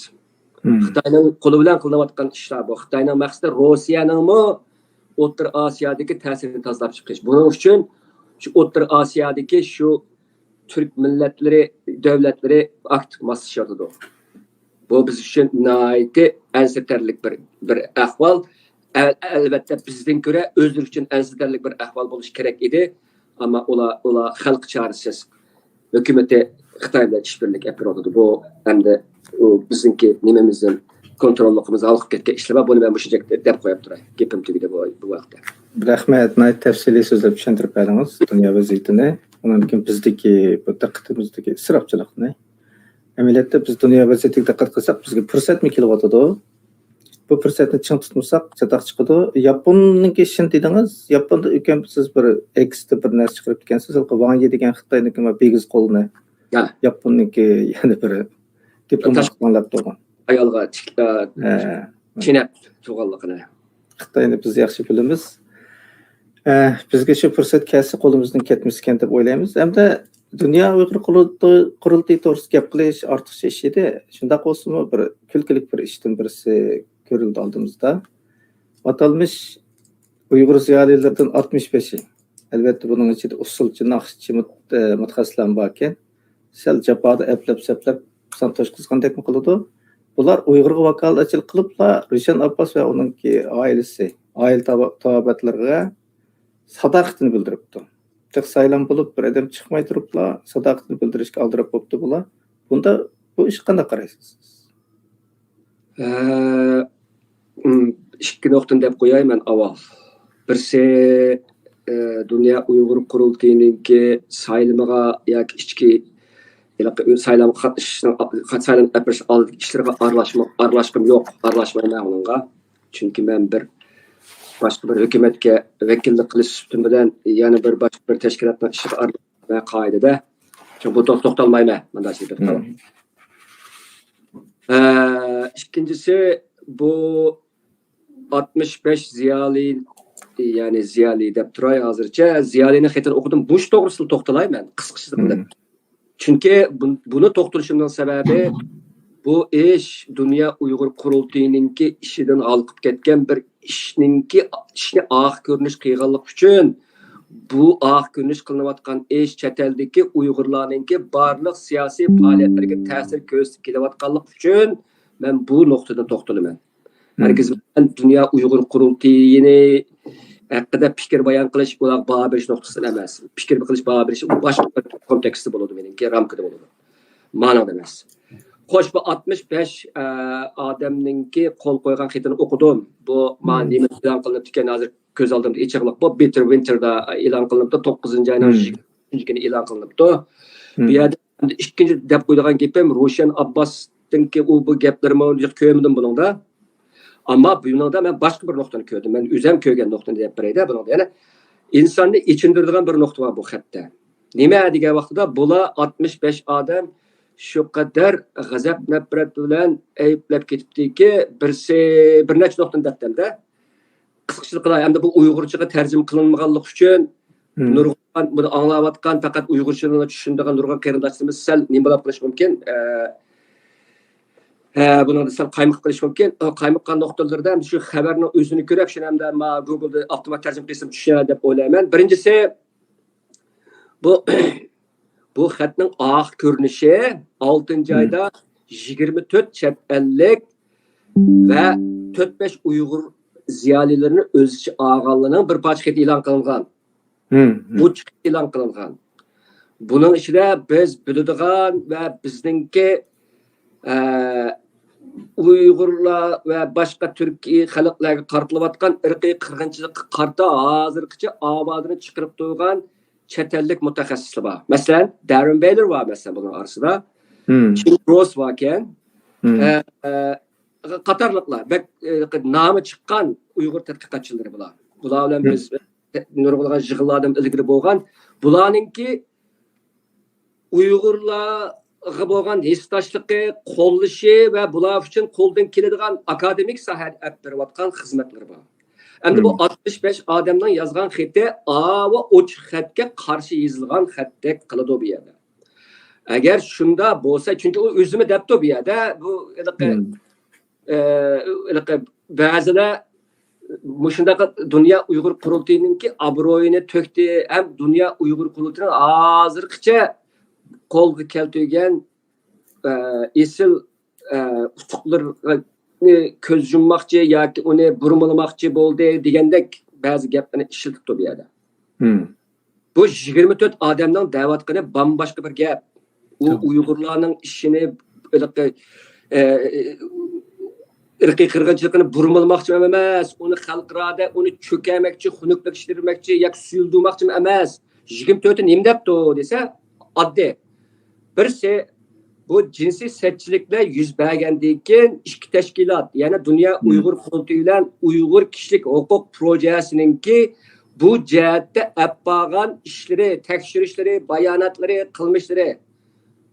خىتاينىڭ قولى بىلەن قىلىنىۋاتقان ئىشلار بۇ. خىتاينىڭ مەقسىتى روسىيەنىڭمۇ ئوتتۇرا ئاسىيادىكى تەسىرىنى تازىلاپ چىقىش. بۇنىڭ ئۈچۈن شۇ ئوتتۇرا ئاسىيادىكى شۇ تۈرك مىللەتلىرى، دۆلەتلىرى ئاكتىپ ماسلىشىۋاتىدۇ. بۇ بىز ئۈچۈن ناھايىتى ئەنسىرىتەرلىك بىر، بىر ئەھۋال. ئەل-، ئەلۋەتتە، بىزدىن كۆرە ئۆزلىرى ئۈچۈن ئەنسىرىتەرلىك بىر ئەھۋال بولۇشى كېرەك ئىدى. ئەمما ئۇلار، ئۇلار خەلقى چارىسىز. ھۆكۈمىتى خىتاي بىلەن ئىشبىرلىك ئېلىپ بېرىۋاتىدۇ. بۇ ئەمدى ئۇ بىزنىڭكى نېمىمىزدىن، كونتروللۇقىمىزدىن ھالقىپ كەتكەن ئىشلار بار. بۇنى مەن مۇشۇنچە دەپ قويۇپ تۇراي. گېپىم تۈگىدى بۇ، بۇ ھەقتە. رەھمەت، ناھايىتى تەپسىلىي سۆزلەپ چۈشەندۈرۈپ بەردىڭىز دۇنيا ۋەزىيىتىنى. ئۇنىڭدىن كېيىن بىزدىكى بۇ دىققىتىمىزدىكى ئىسراپچىلىقنى. ئەمەلىيەتتە بىز دۇنيا ۋەزىيىتىگە دىققەت قىلساق، بىزگە پۇرسەتمۇ كېلىۋاتىدۇ. بۇ پۇرسەتنى چىڭ تۇتمىساق، چاتاق چىقىدۇ. ياپوننىڭكى ئىشىنى دېدىڭىز، ياپوندا ئۆكۈم سىز بىر ئېكستا بىر نەرسە چىقىرىپ كەلگەنسىز، ھېلىقى ۋاڭ يى دېگەن خىتاينىڭكى بىگىز قولىنى ھە. ياپوننىڭكى يەنە بىر دىپلومات تاشقى قوللاپ تۇرغان. ئايالغا تىك-، ئا، ھە. چېنەپ تۇرغانلىقىنى. خىتاينى بىز ياخشى بىلىمىز. ئە، بىزگە شۇ پۇرسەت كەلسە قولىمىزدىن كەتمەسكەن دەپ ئويلايمىز. ھەمدە دۇنيا ئۇيغۇر قۇرۇلتىيى، قۇرۇلتىيى توغرىسىدا گەپ قىلىش ئارتۇقچە ئىش ئىدى. شۇنداق بولسىمۇ بىر كۈلكىلىك بىر ئىشتىن بىرسى كۆرۈلدى ئالدىمىزدا. ئاتالمىش ئۇيغۇر زىيالىيلىرىدىن ئاتمىش بەشى. ئەلۋەتتە بۇنىڭ ئىچىدە ئۇسسۇلچى، ناخشىچى مۇت-، ئە، مۇتەخەسسىسلەرمۇ باركەن. سەل جاپادا ئەپلەپ-سەپلەپ سان توشقۇزغاندەكمۇ قىلىدۇ. بۇلار ئۇيغۇرغا ۋاكالەتچىلىك قىلىپلا، رۇشەن ئابباس ۋە ئۇنىڭكى ئائىلىسى، ئائىلە تاۋا-، تاۋابىئاتلىرىغا ساداقىتىنى بىلدۈرۈپتۇ. تېخى سايلام بولۇپ، بىر ئادەم چىقماي تۇرۇپلا، ساداقىتىنى بىلدۈرۈشكە ئالدىراپ بوپتۇ بۇلار. بۇندا، بۇ ئىشقا قانداق قارايسىز سىز؟ ئە، ئىم، ئىككى نۇقتىنى دەپ قوياي مەن ئاۋۋال. بىرسى، ئە، دۇنيا ئۇيغۇر قۇرۇلتىيىنىڭكى سايلىمىغا ياكى ئىچكى، ھېلىقى سايلامغا قاتنىشىشنىڭ، سايلام ئەپەرىش ئالدىدىكى ئىشلىرىغا ئارىلاشما-، ئارىلاشقۇم يوق، ئارىلاشمايمەن ئۇنىڭغا. چۈنكى مەن بىر باشقا بىر ھۆكۈمەتكە ۋەكىللىك قىلىش سۈپىتىم بىلەن يەنە بىر باشقا بىر تەشكىلاتنىڭ ئىشىغا ئارىلاشمايمەن قائىدىدە. چۈنكى بۇ توختىتالمايمەن، مۇنداق دەپ قالىمەن. ئە، ئىككىنچىسى، بۇ ئاتمىش بەش زىيالىي، يەنى زىيالىي دەپ تۇراي ھازىرچە، زىيالىينىڭ خېتىنى ئوقۇدۇم. بۇ ئىش توغرىسىدا توختىلاي مەن، قىسقىچە قىلىپ. چۈنكى بۇ-، بۇنى توختىلىشىمنىڭ سەۋەبى، بۇ ئىش دۇنيا ئۇيغۇر قۇرۇلتىيىنىڭكى ئىشىدىن ھالقىپ كەتكەن بىر ئىشنىڭكى، ئىشنى ئاق كۆرۈنۈش قىلغانلىقى ئۈچۈن، بۇ ئاق كۆرۈنۈش قىلىنىۋاتقان ئىش چەت ئەلدىكى ئۇيغۇرلارنىڭكى بارلىق سىياسىي پائالىيەتلىرىگە تەسىر كۆرسىتىپ كېلىۋاتقانلىقى ئۈچۈن، مەن بۇ نۇقتىدىن توختىلىمەن. ھەرگىز مەن دۇنيا ئۇيغۇر قۇرۇلتىيىنى، ھەققىدە پىكىر بايان قىلىش، ئۇلارغا باھا بېرىش نۇقتىسىدىن ئەمەس. پىكىر قىلىش، باھا بېرىش باشقا بىر كونتېكستتا بولىدۇ، مېنىڭكى رامكىدا بولىدۇ. مانىڭدا ئەمەس. خوش، بۇ ئاتمىش بەش، ئە، ئادەمنىڭكى قول قويغان خېتىنى ئوقۇدۇم. بۇ ما نېمە ئېلان قىلىنىپتىكەن، ھازىر كۆز ئالدىمدا ئېچىقلىق بۇ. بىتېر ۋىنتېردا ئېلان قىلىنىپتۇ، توققۇزىنچى ئاينىڭ يىگىرمە ئۈچىنچى كۈنى ئېلان قىلىنىپتۇ. بۇ يەردە ئىككىنچى دەپ قويىدىغان گېپىم، روشەن ئابباستىنكى ئۇ بۇ گەپلىرىمۇ كۆرمىدىم بۇنىڭدا. ئەمما بۇنىڭدا مەن باشقا بىر نۇقتىنى كۆردۈم. مەن ئۆزۈم كۆرگەن نۇقتىنى دەپ بېرەيدە بۇنىڭدا. يەنە ئىنساننى ئېچىندۇرىدىغان بىر نۇقتا بار بۇ خەتتە. نېمە دېگەن ۋاقتىدا، بۇلار ئاتمىش بەش ئادەم شۇ قەدەر غەزەپ-نەپرەت بىلەن ئەيىبلەپ كېتىپتىكى، بىرسى بىر نەچچە نۇقتىنى دەپتىمدە. قىسقىچىلىك قىلاي، ئەمدى بۇ ئۇيغۇرچىغا تەرجىمە قىلىنمىغانلىقى ئۈچۈن نۇرغۇن بۇنى ئاڭلاۋاتقان، پەقەت ئۇيغۇرچىنى چۈشىنىدىغان نۇرغۇن قېرىنداشلىرىمىز سەل نېمە بولۇپ قېلىشى مۇمكىن، ئە، ھە، بۇنىڭدا سەل قايمۇق قېلىشى مۇمكىن. ئە، قايمۇققان نۇقتىلىرىدا ھەم شۇ خەۋەرنىڭ ئۆزىنى كۆرۈپ، شۇنى ھەمدە ما گۇگلدا ئاپتومات تەرجىمە قىلسام چۈشىنەر دەپ ئويلايمەن. بىرىنچىسى، بۇ، بۇ خەتنىڭ ئاخىر كۆرۈنۈشى ئالتىنچى ئايدا يىگىرمە تۆت چەت ئەللىك ۋە تۆت بەش ئۇيغۇر زىيالىيلىرىنى ئۆز ئىچىگە ئالغانلىرىنىڭ بىر پارچە خېتى ئېلان قىلىنغان. بۇ چىقىپ ئېلان قىلىنغان. بۇنىڭ ئىچىدە بىز بىلىدىغان ۋە بىزنىڭكى، ئە، ئۇيغۇرلار ۋە باشقا تۈركىي خەلقلەرگە قارىتىلىۋاتقان ئىرقىي قىرغىنچىلىققا قارىتا ھازىرغىچە ئاۋازىنى چىقىرىپ تۇرغان چەت ئەللىك مۇتەخەسسىسلەر بار. مەسىلەن، داررېن بېيلور بار، مەسىلەن، بۇنىڭ ئارىسىدا. جىم روس باركەن. ئە، ئە، قاتارلىقلار. بەك، ئە، نامى چىققان ئۇيغۇر تەتقىقاتچىلىرى بۇلار. بۇلار بىلەن بىز نۇرغۇنلىغان يىغىنلاردىن ئىلگىرى بولغان. بۇلارنىڭكى ئۇيغۇرلارغا بولغان ھېسداشلىقى، قوللىشى ۋە بۇلار ئۈچۈن قولدىن كېلىدىغان ئاكادېمىك ساھەدە ئەپ بېرىۋاتقان خىزمەتلىرى بار. ئەمدى بۇ ئاتمىش بەش ئادەمنىڭ يازغان خېتى ئاۋۇ ئوچۇق خەتكە قارشى يېزىلغان خەتتەك قىلىدۇ بۇ يەردە. ئەگەر شۇنداق بولسا، چۈنكى ئۇ ئۆزىمۇ دەپتۇ بۇ يەردە، بۇ ھېلىقى، ئە، ھېلىقى بەزىلەر مۇشۇنداق دۇنيا ئۇيغۇر قۇرۇلتىيىنىڭكى ئابرۇيىنى تۆكتى ھەم دۇنيا ئۇيغۇر قۇرۇلتىيىنىڭ ھازىرغىچە قولغا كەلتۈرگەن، ئە، ئېسىل، ئە، ئۇتۇقلىرىنى كۆز يۇمماقچى ياكى ئۇنى بۇرمىلىماقچى بولدى دېگەندەك بەزى گەپلەرنى ئىشلىتىپتۇ بۇ يەردە. بۇ يىگىرمە تۆت ئادەمنىڭ دەۋاتقىنى بامباشقا بىر گەپ. ئۇ ئۇيغۇرلارنىڭ ئىشىنى ھېلىقى، ئە، ئىرقىي قىرغىنچىلىقىنى بۇرمىلىماقچى ئەمەس، ئۇنى خەلقئارادا ئۇنى چۆكەرمەكچى، خۇنۈكلەشتۈرمەكچى ياكى سۈيۈلدۈرمەكچى ئەمەس. يىگىرمە تۆتى نېمە دەپتۇ دېسە، ئاددىي. بىرسى، بۇ جىنسىي سەتچىلىكلەر يۈز بەرگەندىن كېيىن ئىككى تەشكىلات، يەنى دۇنيا ئۇيغۇر قۇرۇلتىيى بىلەن ئۇيغۇر كىشىلىك ھوقۇق پروژەسىنىڭكى بۇ جەھەتتە ئەپ بارغان ئىشلىرى، تەكشۈرۈشلىرى، باياناتلىرى، قىلمىشلىرى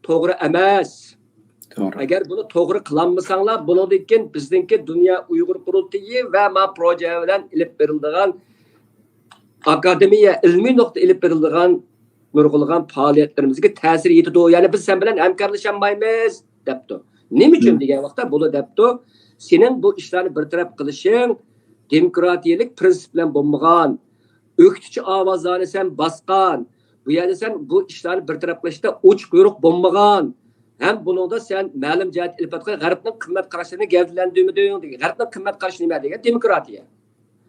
توغرا ئەمەس. ئەگەر بۇنى توغرا قىلالمىساڭلار، بۇنىڭدىن كېيىن بىزنىڭكى دۇنيا ئۇيغۇر قۇرۇلتىيى ۋە ما پروژە بىلەن ئېلىپ بېرىلىدىغان ئاكادېمىيە، ئىلمىي نۇقتا ئېلىپ بېرىلىدىغان نۇرغۇنلىغان پائالىيەتلىرىمىزگە تەسىر يېتىدۇ. يەنى بىز سەن بىلەن ھەمكارلىشالمايمىز، دەپتۇ. نېمە ئۈچۈن دېگەن ۋاقىتتا بۇلار دەپتۇ، سېنىڭ بۇ ئىشلارنى بىر تەرەپ قىلىشىڭ دېموكراتىيەلىك پىرىنسىپ بىلەن بولمىغان، ئۆكتىچى ئاۋازلارنى سەن باسقان، بۇ يەردە سەن بۇ ئىشلارنى بىر تەرەپ قىلىشتا ئوچۇق يورۇق بولمىغان، ھەم بۇنىڭدا سەن مەلۇم جەھەتتە ئېلىپ بارغان غەربنىڭ قىممەت قاراشلىرىنى گەۋدىلەندۈرمىدىڭ دېگەن. غەربنىڭ قىممەت قارىشى نېمە دېگەن؟ دېموكراتىيە.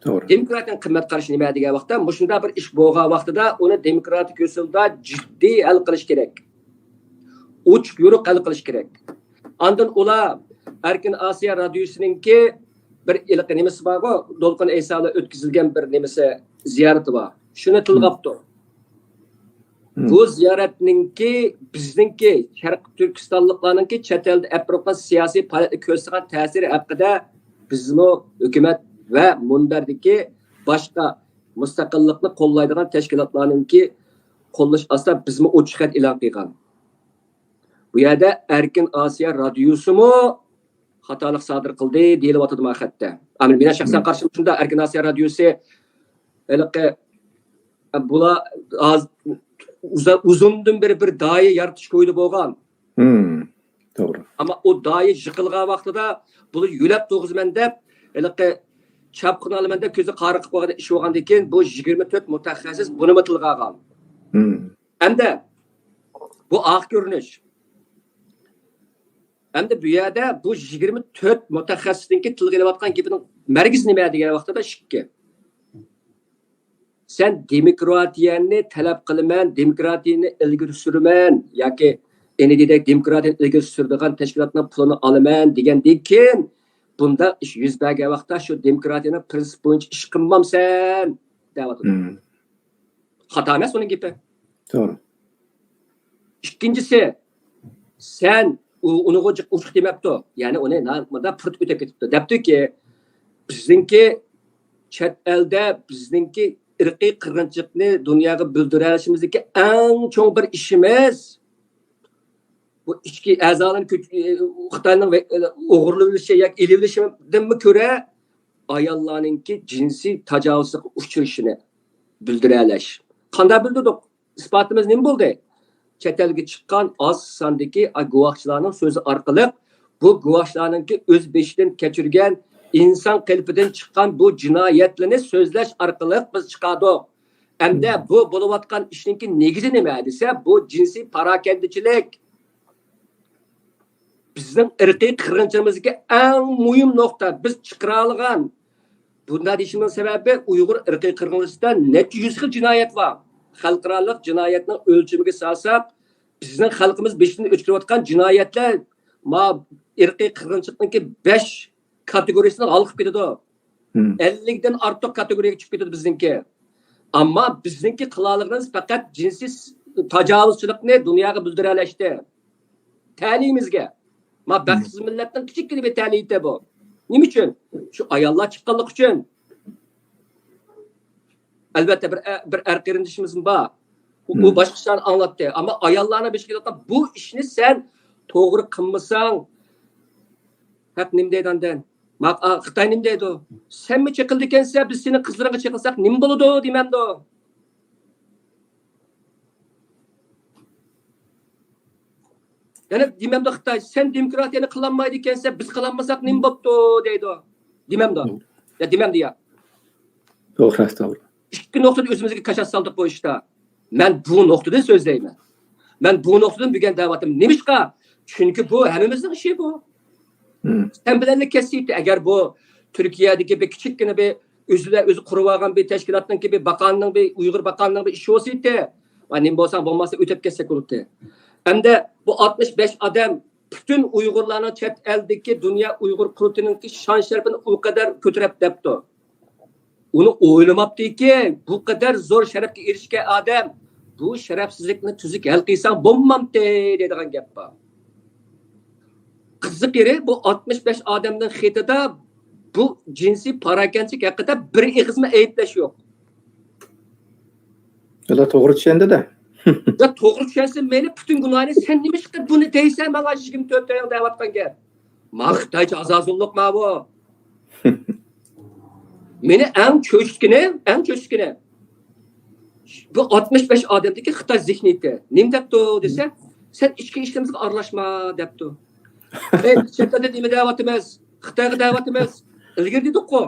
توغرا. دېموكراتىيەنىڭ قىممەت قارىشى نېمە دېگەن ۋاقىتتا، مۇشۇنداق بىر ئىش بولغان ۋاقتىدا ئۇنى دېموكراتىك يوسۇندا جىددىي ھەل قىلىش كېرەك. ئوچۇق يورۇق ھەل قىلىش كېرەك. ئاندىن ئۇلار ئەركىن ئاسىيا رادىيوسىنىڭكى بىر ھېلىقى نېمىسى بارغۇ، دولقۇن ئەيسا بىلەن ئۆتكۈزۈلگەن بىر نېمىسى، زىيارىتى بار. شۇنى تىلغا ئاپتۇ. بۇ زىيارەتنىڭكى، بىزنىڭكى، شەرقىي تۈركىستانلىقلارنىڭكى چەت ئەلدە ئەپ بېرىۋاتقان سىياسىي پائالىيەتلەرگە كۆرسىتىدىغان تەسىرى ھەققىدە بىزمۇ ھۆكۈمەت ۋە مۇنبەردىكى باشقا مۇستەقىللىقنى قوللايدىغان تەشكىلاتلارنىڭكى قوللىشى ئاستىدا بىزمۇ ئوچۇق خەت ئېلان قىلغان. بۇ يەردە ئەركىن ئاسىيا رادىيوسىمۇ خاتالىق سادىر قىلدى دېيىلىۋاتىدۇ مانا خەتتە. ئەمدى مېنىڭ شەخسەن قارىشىم شۇنداق، ئەركىن ئاسىيا رادىيوسى ھېلىقى، بۇلار ھاز-، ئۇزا-، ئۇزۇندىن بېرى بىر دايە يارىتىش كويىدا بولغان. توغرا. ئەمما ئۇ دايە يىقىلغان ۋاقتىدا بۇنى يۆلەپ تۇرغۇزىمەن دەپ، ھېلىقى چاپقىنى ئالىمەن دەپ كۆزى قارا قىلىپ قويغان ئىش بولغاندىن كېيىن، بۇ يىگىرمە تۆت مۇتەخەسسىس بۇنىمۇ تىلغا ئالغان. ھەمدە بۇ ئاخىر كۆرۈنۈش. ئەمدى بۇ يەردە بۇ يىگىرمە تۆت مۇتەخەسسىسنىڭكى تىلغا ئېلىۋاتقان گېپىنىڭ مەركىزى نېمە دېگەن ۋاقتىدا ئىككى. سەن دېموكراتىيەنى تەلەپ قىلىمەن، دېموكراتىيەنى ئىلگىرى سۈرىمەن ياكى ئېنى دېدەك دېموكراتىيەنى ئىلگىرى سۈرىدىغان تەشكىلاتنىڭ پۇلىنى ئالىمەن دېگەندىن كېيىن، بۇنداق ئىش يۈز بەرگەن ۋاقىتتا شۇ دېموكراتىيەنىڭ پىرىنسىپى بويىچە ئىش قىلمامسەن دەۋاتىدۇ. خاتا ئەمەس ئۇنىڭ گېپى. توغرا. ئىككىنچىسى، سەن ئۇ، ئۇنىغۇ جىق ئوچۇق دېمەپتۇ. يەنى ئۇنى نا-، مۇنداق پۇرىتىپ ئۆتۈپ كېتىپتۇ. دەپتۇكى، بىزنىڭكى چەت ئەلدە بىزنىڭكى ئىرقىي قىرغىنچىلىقنى دۇنياغا بىلدۈرەلىشىمىزدىكى ئەڭ چوڭ بىر ئىشىمىز، بۇ ئىچكى ئەزالارنى كۆچ-، خىتاينىڭ ۋە-، ئوغرىلىۋېلىشى ياكى ئېلىۋېلىشىدىنمۇ كۆرە، ئاياللارنىڭكى جىنسىي تاجاۋۇزلۇققا ئۇچرىشىنى بىلدۈرەلەش. قانداق بىلدۈردۇق؟ ئىسپاتىمىز نېمە بولدى؟ چەت ئەلگە چىققان ئاز ساندىكى گۇۋاھچىلارنىڭ سۆزى ئارقىلىق، بۇ گۇۋاھچىلارنىڭكى ئۆز بېشىدىن كەچۈرگەن ئىنسان قېلىپىدىن چىققان بۇ جىنايەتلىرىنى سۆزلەش ئارقىلىق بىز چىقاردۇق. ئەمدى بۇ بولۇۋاتقان ئىشنىڭكى نېگىزى نېمە دېسە، بۇ جىنسىي پاراكەندىچىلىك. بىزنىڭ ئىرقىي قىرغىنچىلىقىمىزدىكى ئەڭ مۇھىم نۇقتا، بىز چىقىرالىغان. بۇنداق دېيىشىمنىڭ سەۋەبى، ئۇيغۇر ئىرقىي قىرغىنچىلىقىدا نەچچە يۈز خىل جىنايەت بار. خەلقئارالىق جىنايەتنىڭ ئۆلچىمىگە سالساق، بىزنىڭ خەلقىمىز بېشىدىن ئۆتكۈزۈۋاتقان جىنايەتلەر ما ئىرقىي قىرغىنچىلىقنىڭكى بەش كاتېگورىيىسىنى ھالقىپ كېتىدۇ. ئەللىكتىن ئارتۇق كاتېگورىيەگە چۈشۈپ كېتىدۇ بىزنىڭكى. ئەمما بىزنىڭكى قىلالىغىنىمىز پەقەت جىنسىي تاجاۋۇزچىلىقنى دۇنياغا بىلدۈرەلەشتى. تەلىيىمىزگە. ما بەختسىز مىللەتنىڭ كىچىككىنە بىر تەلىيىتى بۇ. نېمە ئۈچۈن؟ شۇ ئاياللار چىققانلىقى ئۈچۈن. ئەلۋەتتە، بىر ئە-، بىر ئەر قېرىندىشىمىزمۇ بار. ئۇ، ئۇ باشقىچە ئاڭلاتتى. ئەمما ئاياللارنىڭ بېشىغا كېلىۋاتقان بۇ ئىشنى سەن توغرا قىلمىساڭ، ھەق نېمە دەيدۇ ئاندىن؟ ما-، ئا، خىتاي نېمە دەيدۇ؟ سەنمۇ چېقىلىدىكەنسەن، بىز سېنىڭ قىزلىرىڭغا چېقىلساق نېمە بولىدۇ دېمەمدۇ؟ يەنە دېمەمدۇ خىتاي، سەن دېموكراتىيەنى قىلالمايدىكەنسەن، بىز قىلالمىساق نېمە بوپتۇ دەيدۇ. دېمەمدۇ؟ يا دېمەمدۇ يا. توغرا، توغرا. ئىككى نۇقتىدا ئۆزىمىزگە كاشات سالدۇق بۇ ئىشتا. مەن بۇ نۇقتىدىن سۆزلەيمەن. مەن بۇ نۇقتىدىن بۈگۈن دەۋاتىمەن. نېمىشقا؟ چۈنكى بۇ ھەممىمىزنىڭ ئىشى بۇ. سەن بىلەنلا كەسىپ، ئەگەر بۇ تۈركىيەدىكى بىر كىچىككىنە بىر ئۆزىلا ئۆزى قۇرۇۋالغان بىر تەشكىلاتنىڭكى بىر باقاننىڭ بىر ئۇيغۇر باقاننىڭ بىر ئىشى بولسا ئىدى. ۋە نېمە بولسا بولماسا ئۆتۈپ كەتسەك بولاتتى. ئەمدى بۇ ئاتمىش بەش ئادەم پۈتۈن ئۇيغۇرلارنىڭ چەت ئەلدىكى دۇنيا ئۇيغۇر قۇرۇلتىيىنىڭكى شان شەرىپىنى ئۇ قەدەر كۆتۈرۈپ دەپتۇ. ئۇنى ئويلىماپتىكى، بۇ قەدەر زور شەرەپكە ئېرىشكەن ئادەم، بۇ شەرەپسىزلىكنى تۈزۈك ھەل قىلساڭ بولمامتى دەيدىغان گەپ بار. قىزىق يېرى، بۇ ئاتمىش بەش ئادەمنىڭ خېتىدا بۇ جىنسىي پاراكەندىچىلىك ھەققىدە بىر ئېغىزمۇ ئەيىبلەش يوق. ئۇلار توغرا چۈشەندى-دە. يا توغرا چۈشەنسە مەيلى، پۈتۈن گۇناھنى سەن نېمىشقا بۇنى دەيسەن ماڭا يىگىرمە تۆت ئاينىڭ دەۋاتقان گەپ. ما خىتايچە ئازازۇللۇق ماۋۇ. مېنى ئەڭ چۆچۈتكىنى، ئەڭ چۆچۈتكىنى، بۇ ئاتمىش بەش ئادەمدىكى خىتاي زېھنىيىتى. نېمە دەپتۇ دېسە، سەن ئىچكى ئىشلىرىمىزغا ئارىلاشما دەپتۇ. ئەي، بىز چەت ئەلدە نېمە دەۋاتىمىز؟ خىتايغا دەۋاتىمىز. ئىلگىرى دېدۇققۇ،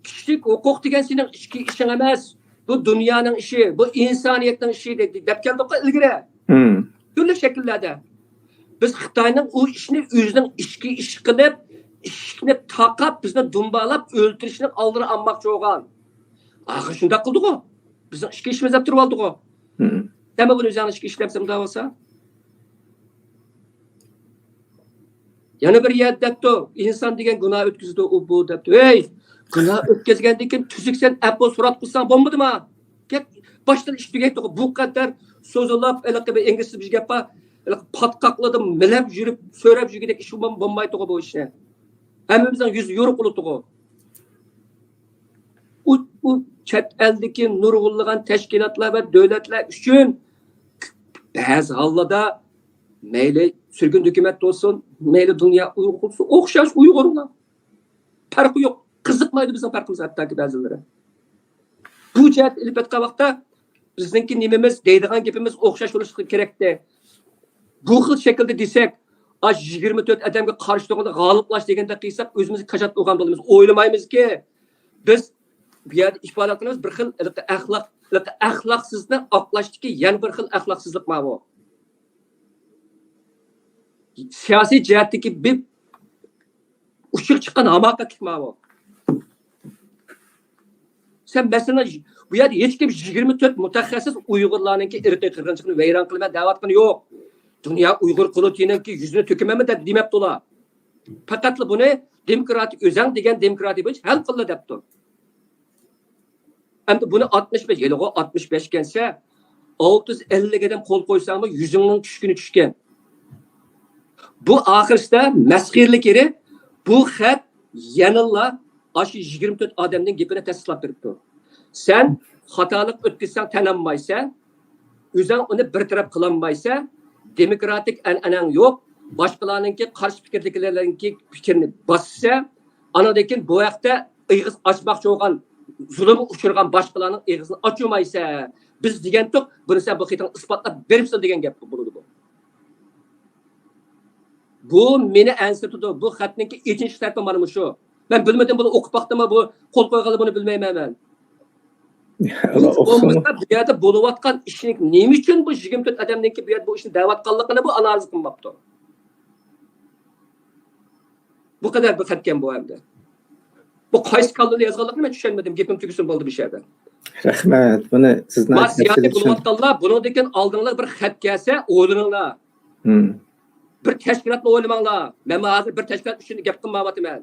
كىشىلىك ھوقۇق دېگەن سېنىڭ ئىچكى ئىشىڭ ئەمەس. بۇ دۇنيانىڭ ئىشى، بۇ ئىنسانىيەتنىڭ ئىشى دەپ، دەپ كەلدۇققۇ ئىلگىرى. تۈرلۈك شەكىللەردە. بىز خىتاينىڭ ئۇ ئىشنى ئۆزىنىڭ ئىچكى ئىشى قىلىپ، ئىشىكنى تاقاپ، بىزنى دۇمبالاپ ئۆلتۈرۈشنىڭ ئالدىنى ئالماقچى بولغان. ئاخىر شۇنداق قىلدىغۇ. بىزنىڭ ئىچكى ئىشىمىز دەپ تۇرۇۋالدىغۇ. سەنمۇ بۇنى ئۆزۈڭنىڭ ئىچكى ئىشى دەپسەن مۇنداق بولسا. يەنە بىر يەردە دەپتۇ، ئىنسان دېگەن گۇناھ ئۆتكۈزىدۇ، ئۇ بۇ دەپتۇ. ھەي، گۇناھ ئۆتكۈزگەندىن كېيىن تۈزۈكسەن، ئەپۇ سورات قىلساڭ بولمىدىما؟ گەپ باشتىن ئىش تۈگەيتتىغۇ. بۇ قەدەر سوزۇلۇپ، ھېلىقى بىر ئىنگلىزچە بىر گەپ بار، ھېلىقى پاتقاقلىردا مىلەپ يۈرۈپ، سۆرەپ يۈرگۈدەك ئىش بولمايتتىغۇ بۇ ئىشنى. ھەممىمىزنىڭ يۈزى يورۇق بولۇپتىغۇ. ئۇ، ئۇ چەت ئەلدىكى نۇرغۇنلىغان تەشكىلاتلار ۋە دۆلەتلەر ئۈچۈن بەزى ھاللاردا مەيلى سۈرگۈن ھۆكۈمەت بولسۇن، مەيلى دۇنيا ئۇيغۇر بولسۇن، ئوخشاش ئۇيغۇرلار. پەرقى يوق. قىزىقمايدۇ بىزنىڭ پەرقىمىز ھەتتاكى بەزىلىرى. بۇ جەھەتتە ئېلىپ ئېيتقان ۋاقىتتا بىزنىڭكى نېمىمىز، دەيدىغان گېپىمىز ئوخشاش بولۇشى كېرەكتى. بۇ خىل شەكىلدە دېسەك، ئاش يىگىرمە تۆت ئادەمگە قارشى تۇرغاندا غالىبلاش دېگەندەك قىلساق، ئۆزىمىزگە كاجات بولغان بولىمىز. ئويلىمايمىزكى، بىز بۇ يەردە ئىپادە قىلىمىز بىر خىل ھېلىقى ئەخلاق، ھېلىقى ئەخلاقسىزنى ئاقلاشتىكى يەنە بىر خىل ئەخلاقسىزلىق ماۋۇ. سىياسىي جەھەتتىكى بىر ئۇچىغا چىققان ھاماقەتلىك ماۋۇ. مەسىلىنى، بۇ يەردە ھېچكىم يىگىرمە تۆت مۇتەخەسسىس ئۇيغۇرلارنىڭكى ئىرقىي قىرغىنچىلىقىنى ۋەيران قىلىمەن دەۋاتقىنى يوق. دۇنيا ئۇيغۇر قۇرۇلتىيىنىڭكى يۈزىنى تۆكىمەنمۇ دەپ دېمەپتۇلا. پەقەتلا بۇنى دېموكراتىك ئۆزەڭ دېگەن دېموكراتىيە بويىچە ھەل قىللا دەپتۇ. ئەمدى بۇنى ئاتمىش بەش، ھېلىغۇ ئاتمىش بەش ئىكەنسە، ئالتە يۈز ئەللىك ئادەم قول قويساڭمۇ، يۈزۈڭنىڭ چۈشكىنى چۈشكەن. بۇ ئاخىرسىدا مەسخىرىلىك يېرى، بۇ خەت يەنىلا ئاشۇ يىگىرمە تۆت ئادەمنىڭ گېپىنى تەستىقلاپ بېرىپتۇ. سەن خاتالىق ئۆتكۈزسەڭ تەنەنمايسەن، ئۆزەڭ ئۇنى بىر تەرەپ قىلالمايسەن، دېموكراتىك ئەنئەنەڭ يوق، باشقىلارنىڭكى، قارشى پىكىردىكىلەرنىڭكى پىكرىنى باسىسەن، ئانىڭدىن كېيىن بۇ ھەقتە ئېغىز ئاچماقچى بولغان، زۇلۇمغا ئۇچرىغان باشقىلارنىڭ ئېغىزىنى ئاچۇرمايسەن. بىز دېگەنتۇق، بۇنى سەن بۇ خېتىڭ ئىسپاتلاپ بېرىپسەن دېگەن گەپ بولىدۇ بۇ. بۇ مېنى ئەنسىرىتىدۇ. بۇ خەتنىڭكى ئېچىنىش تەرىپى مانا مۇشۇ. مەن بىلمىدىم، بۇنى ئوقۇپ باقتىممۇ، بۇ قول قويغانلار بۇنى بىلمەيمەن مەن. ھېچ بولمىسا بۇ يەردە بولۇۋاتقان ئىشنى نېمە ئۈچۈن بۇ يىگىرمە تۆت ئادەمنىڭكى بۇ يەردە بۇ ئىشنى دەۋاتقانلىقىنى بۇ ئانالىز قىلماپتۇ. بۇ قەدەر بىر خەتكەن بۇ ئەمدى. بۇ قايسى كاللىدا يازغانلىقىنى مەن چۈشەنمىدىم. گېپىم تۈگىسۇن بولدى بۇ يەردە. رەھمەت. بۇنى سىزنىڭ ما سىياسىي بولۇۋاتقانلار بۇنىڭدىن كېيىن ئالدىڭلار بىر خەت كەلسە ئويلىنىڭلار. بىر تەشكىلاتنى ئويلىماڭلار. مەن ھازىر بىر تەشكىلات ئۈچۈن گەپ قىلمايۋاتىمەن.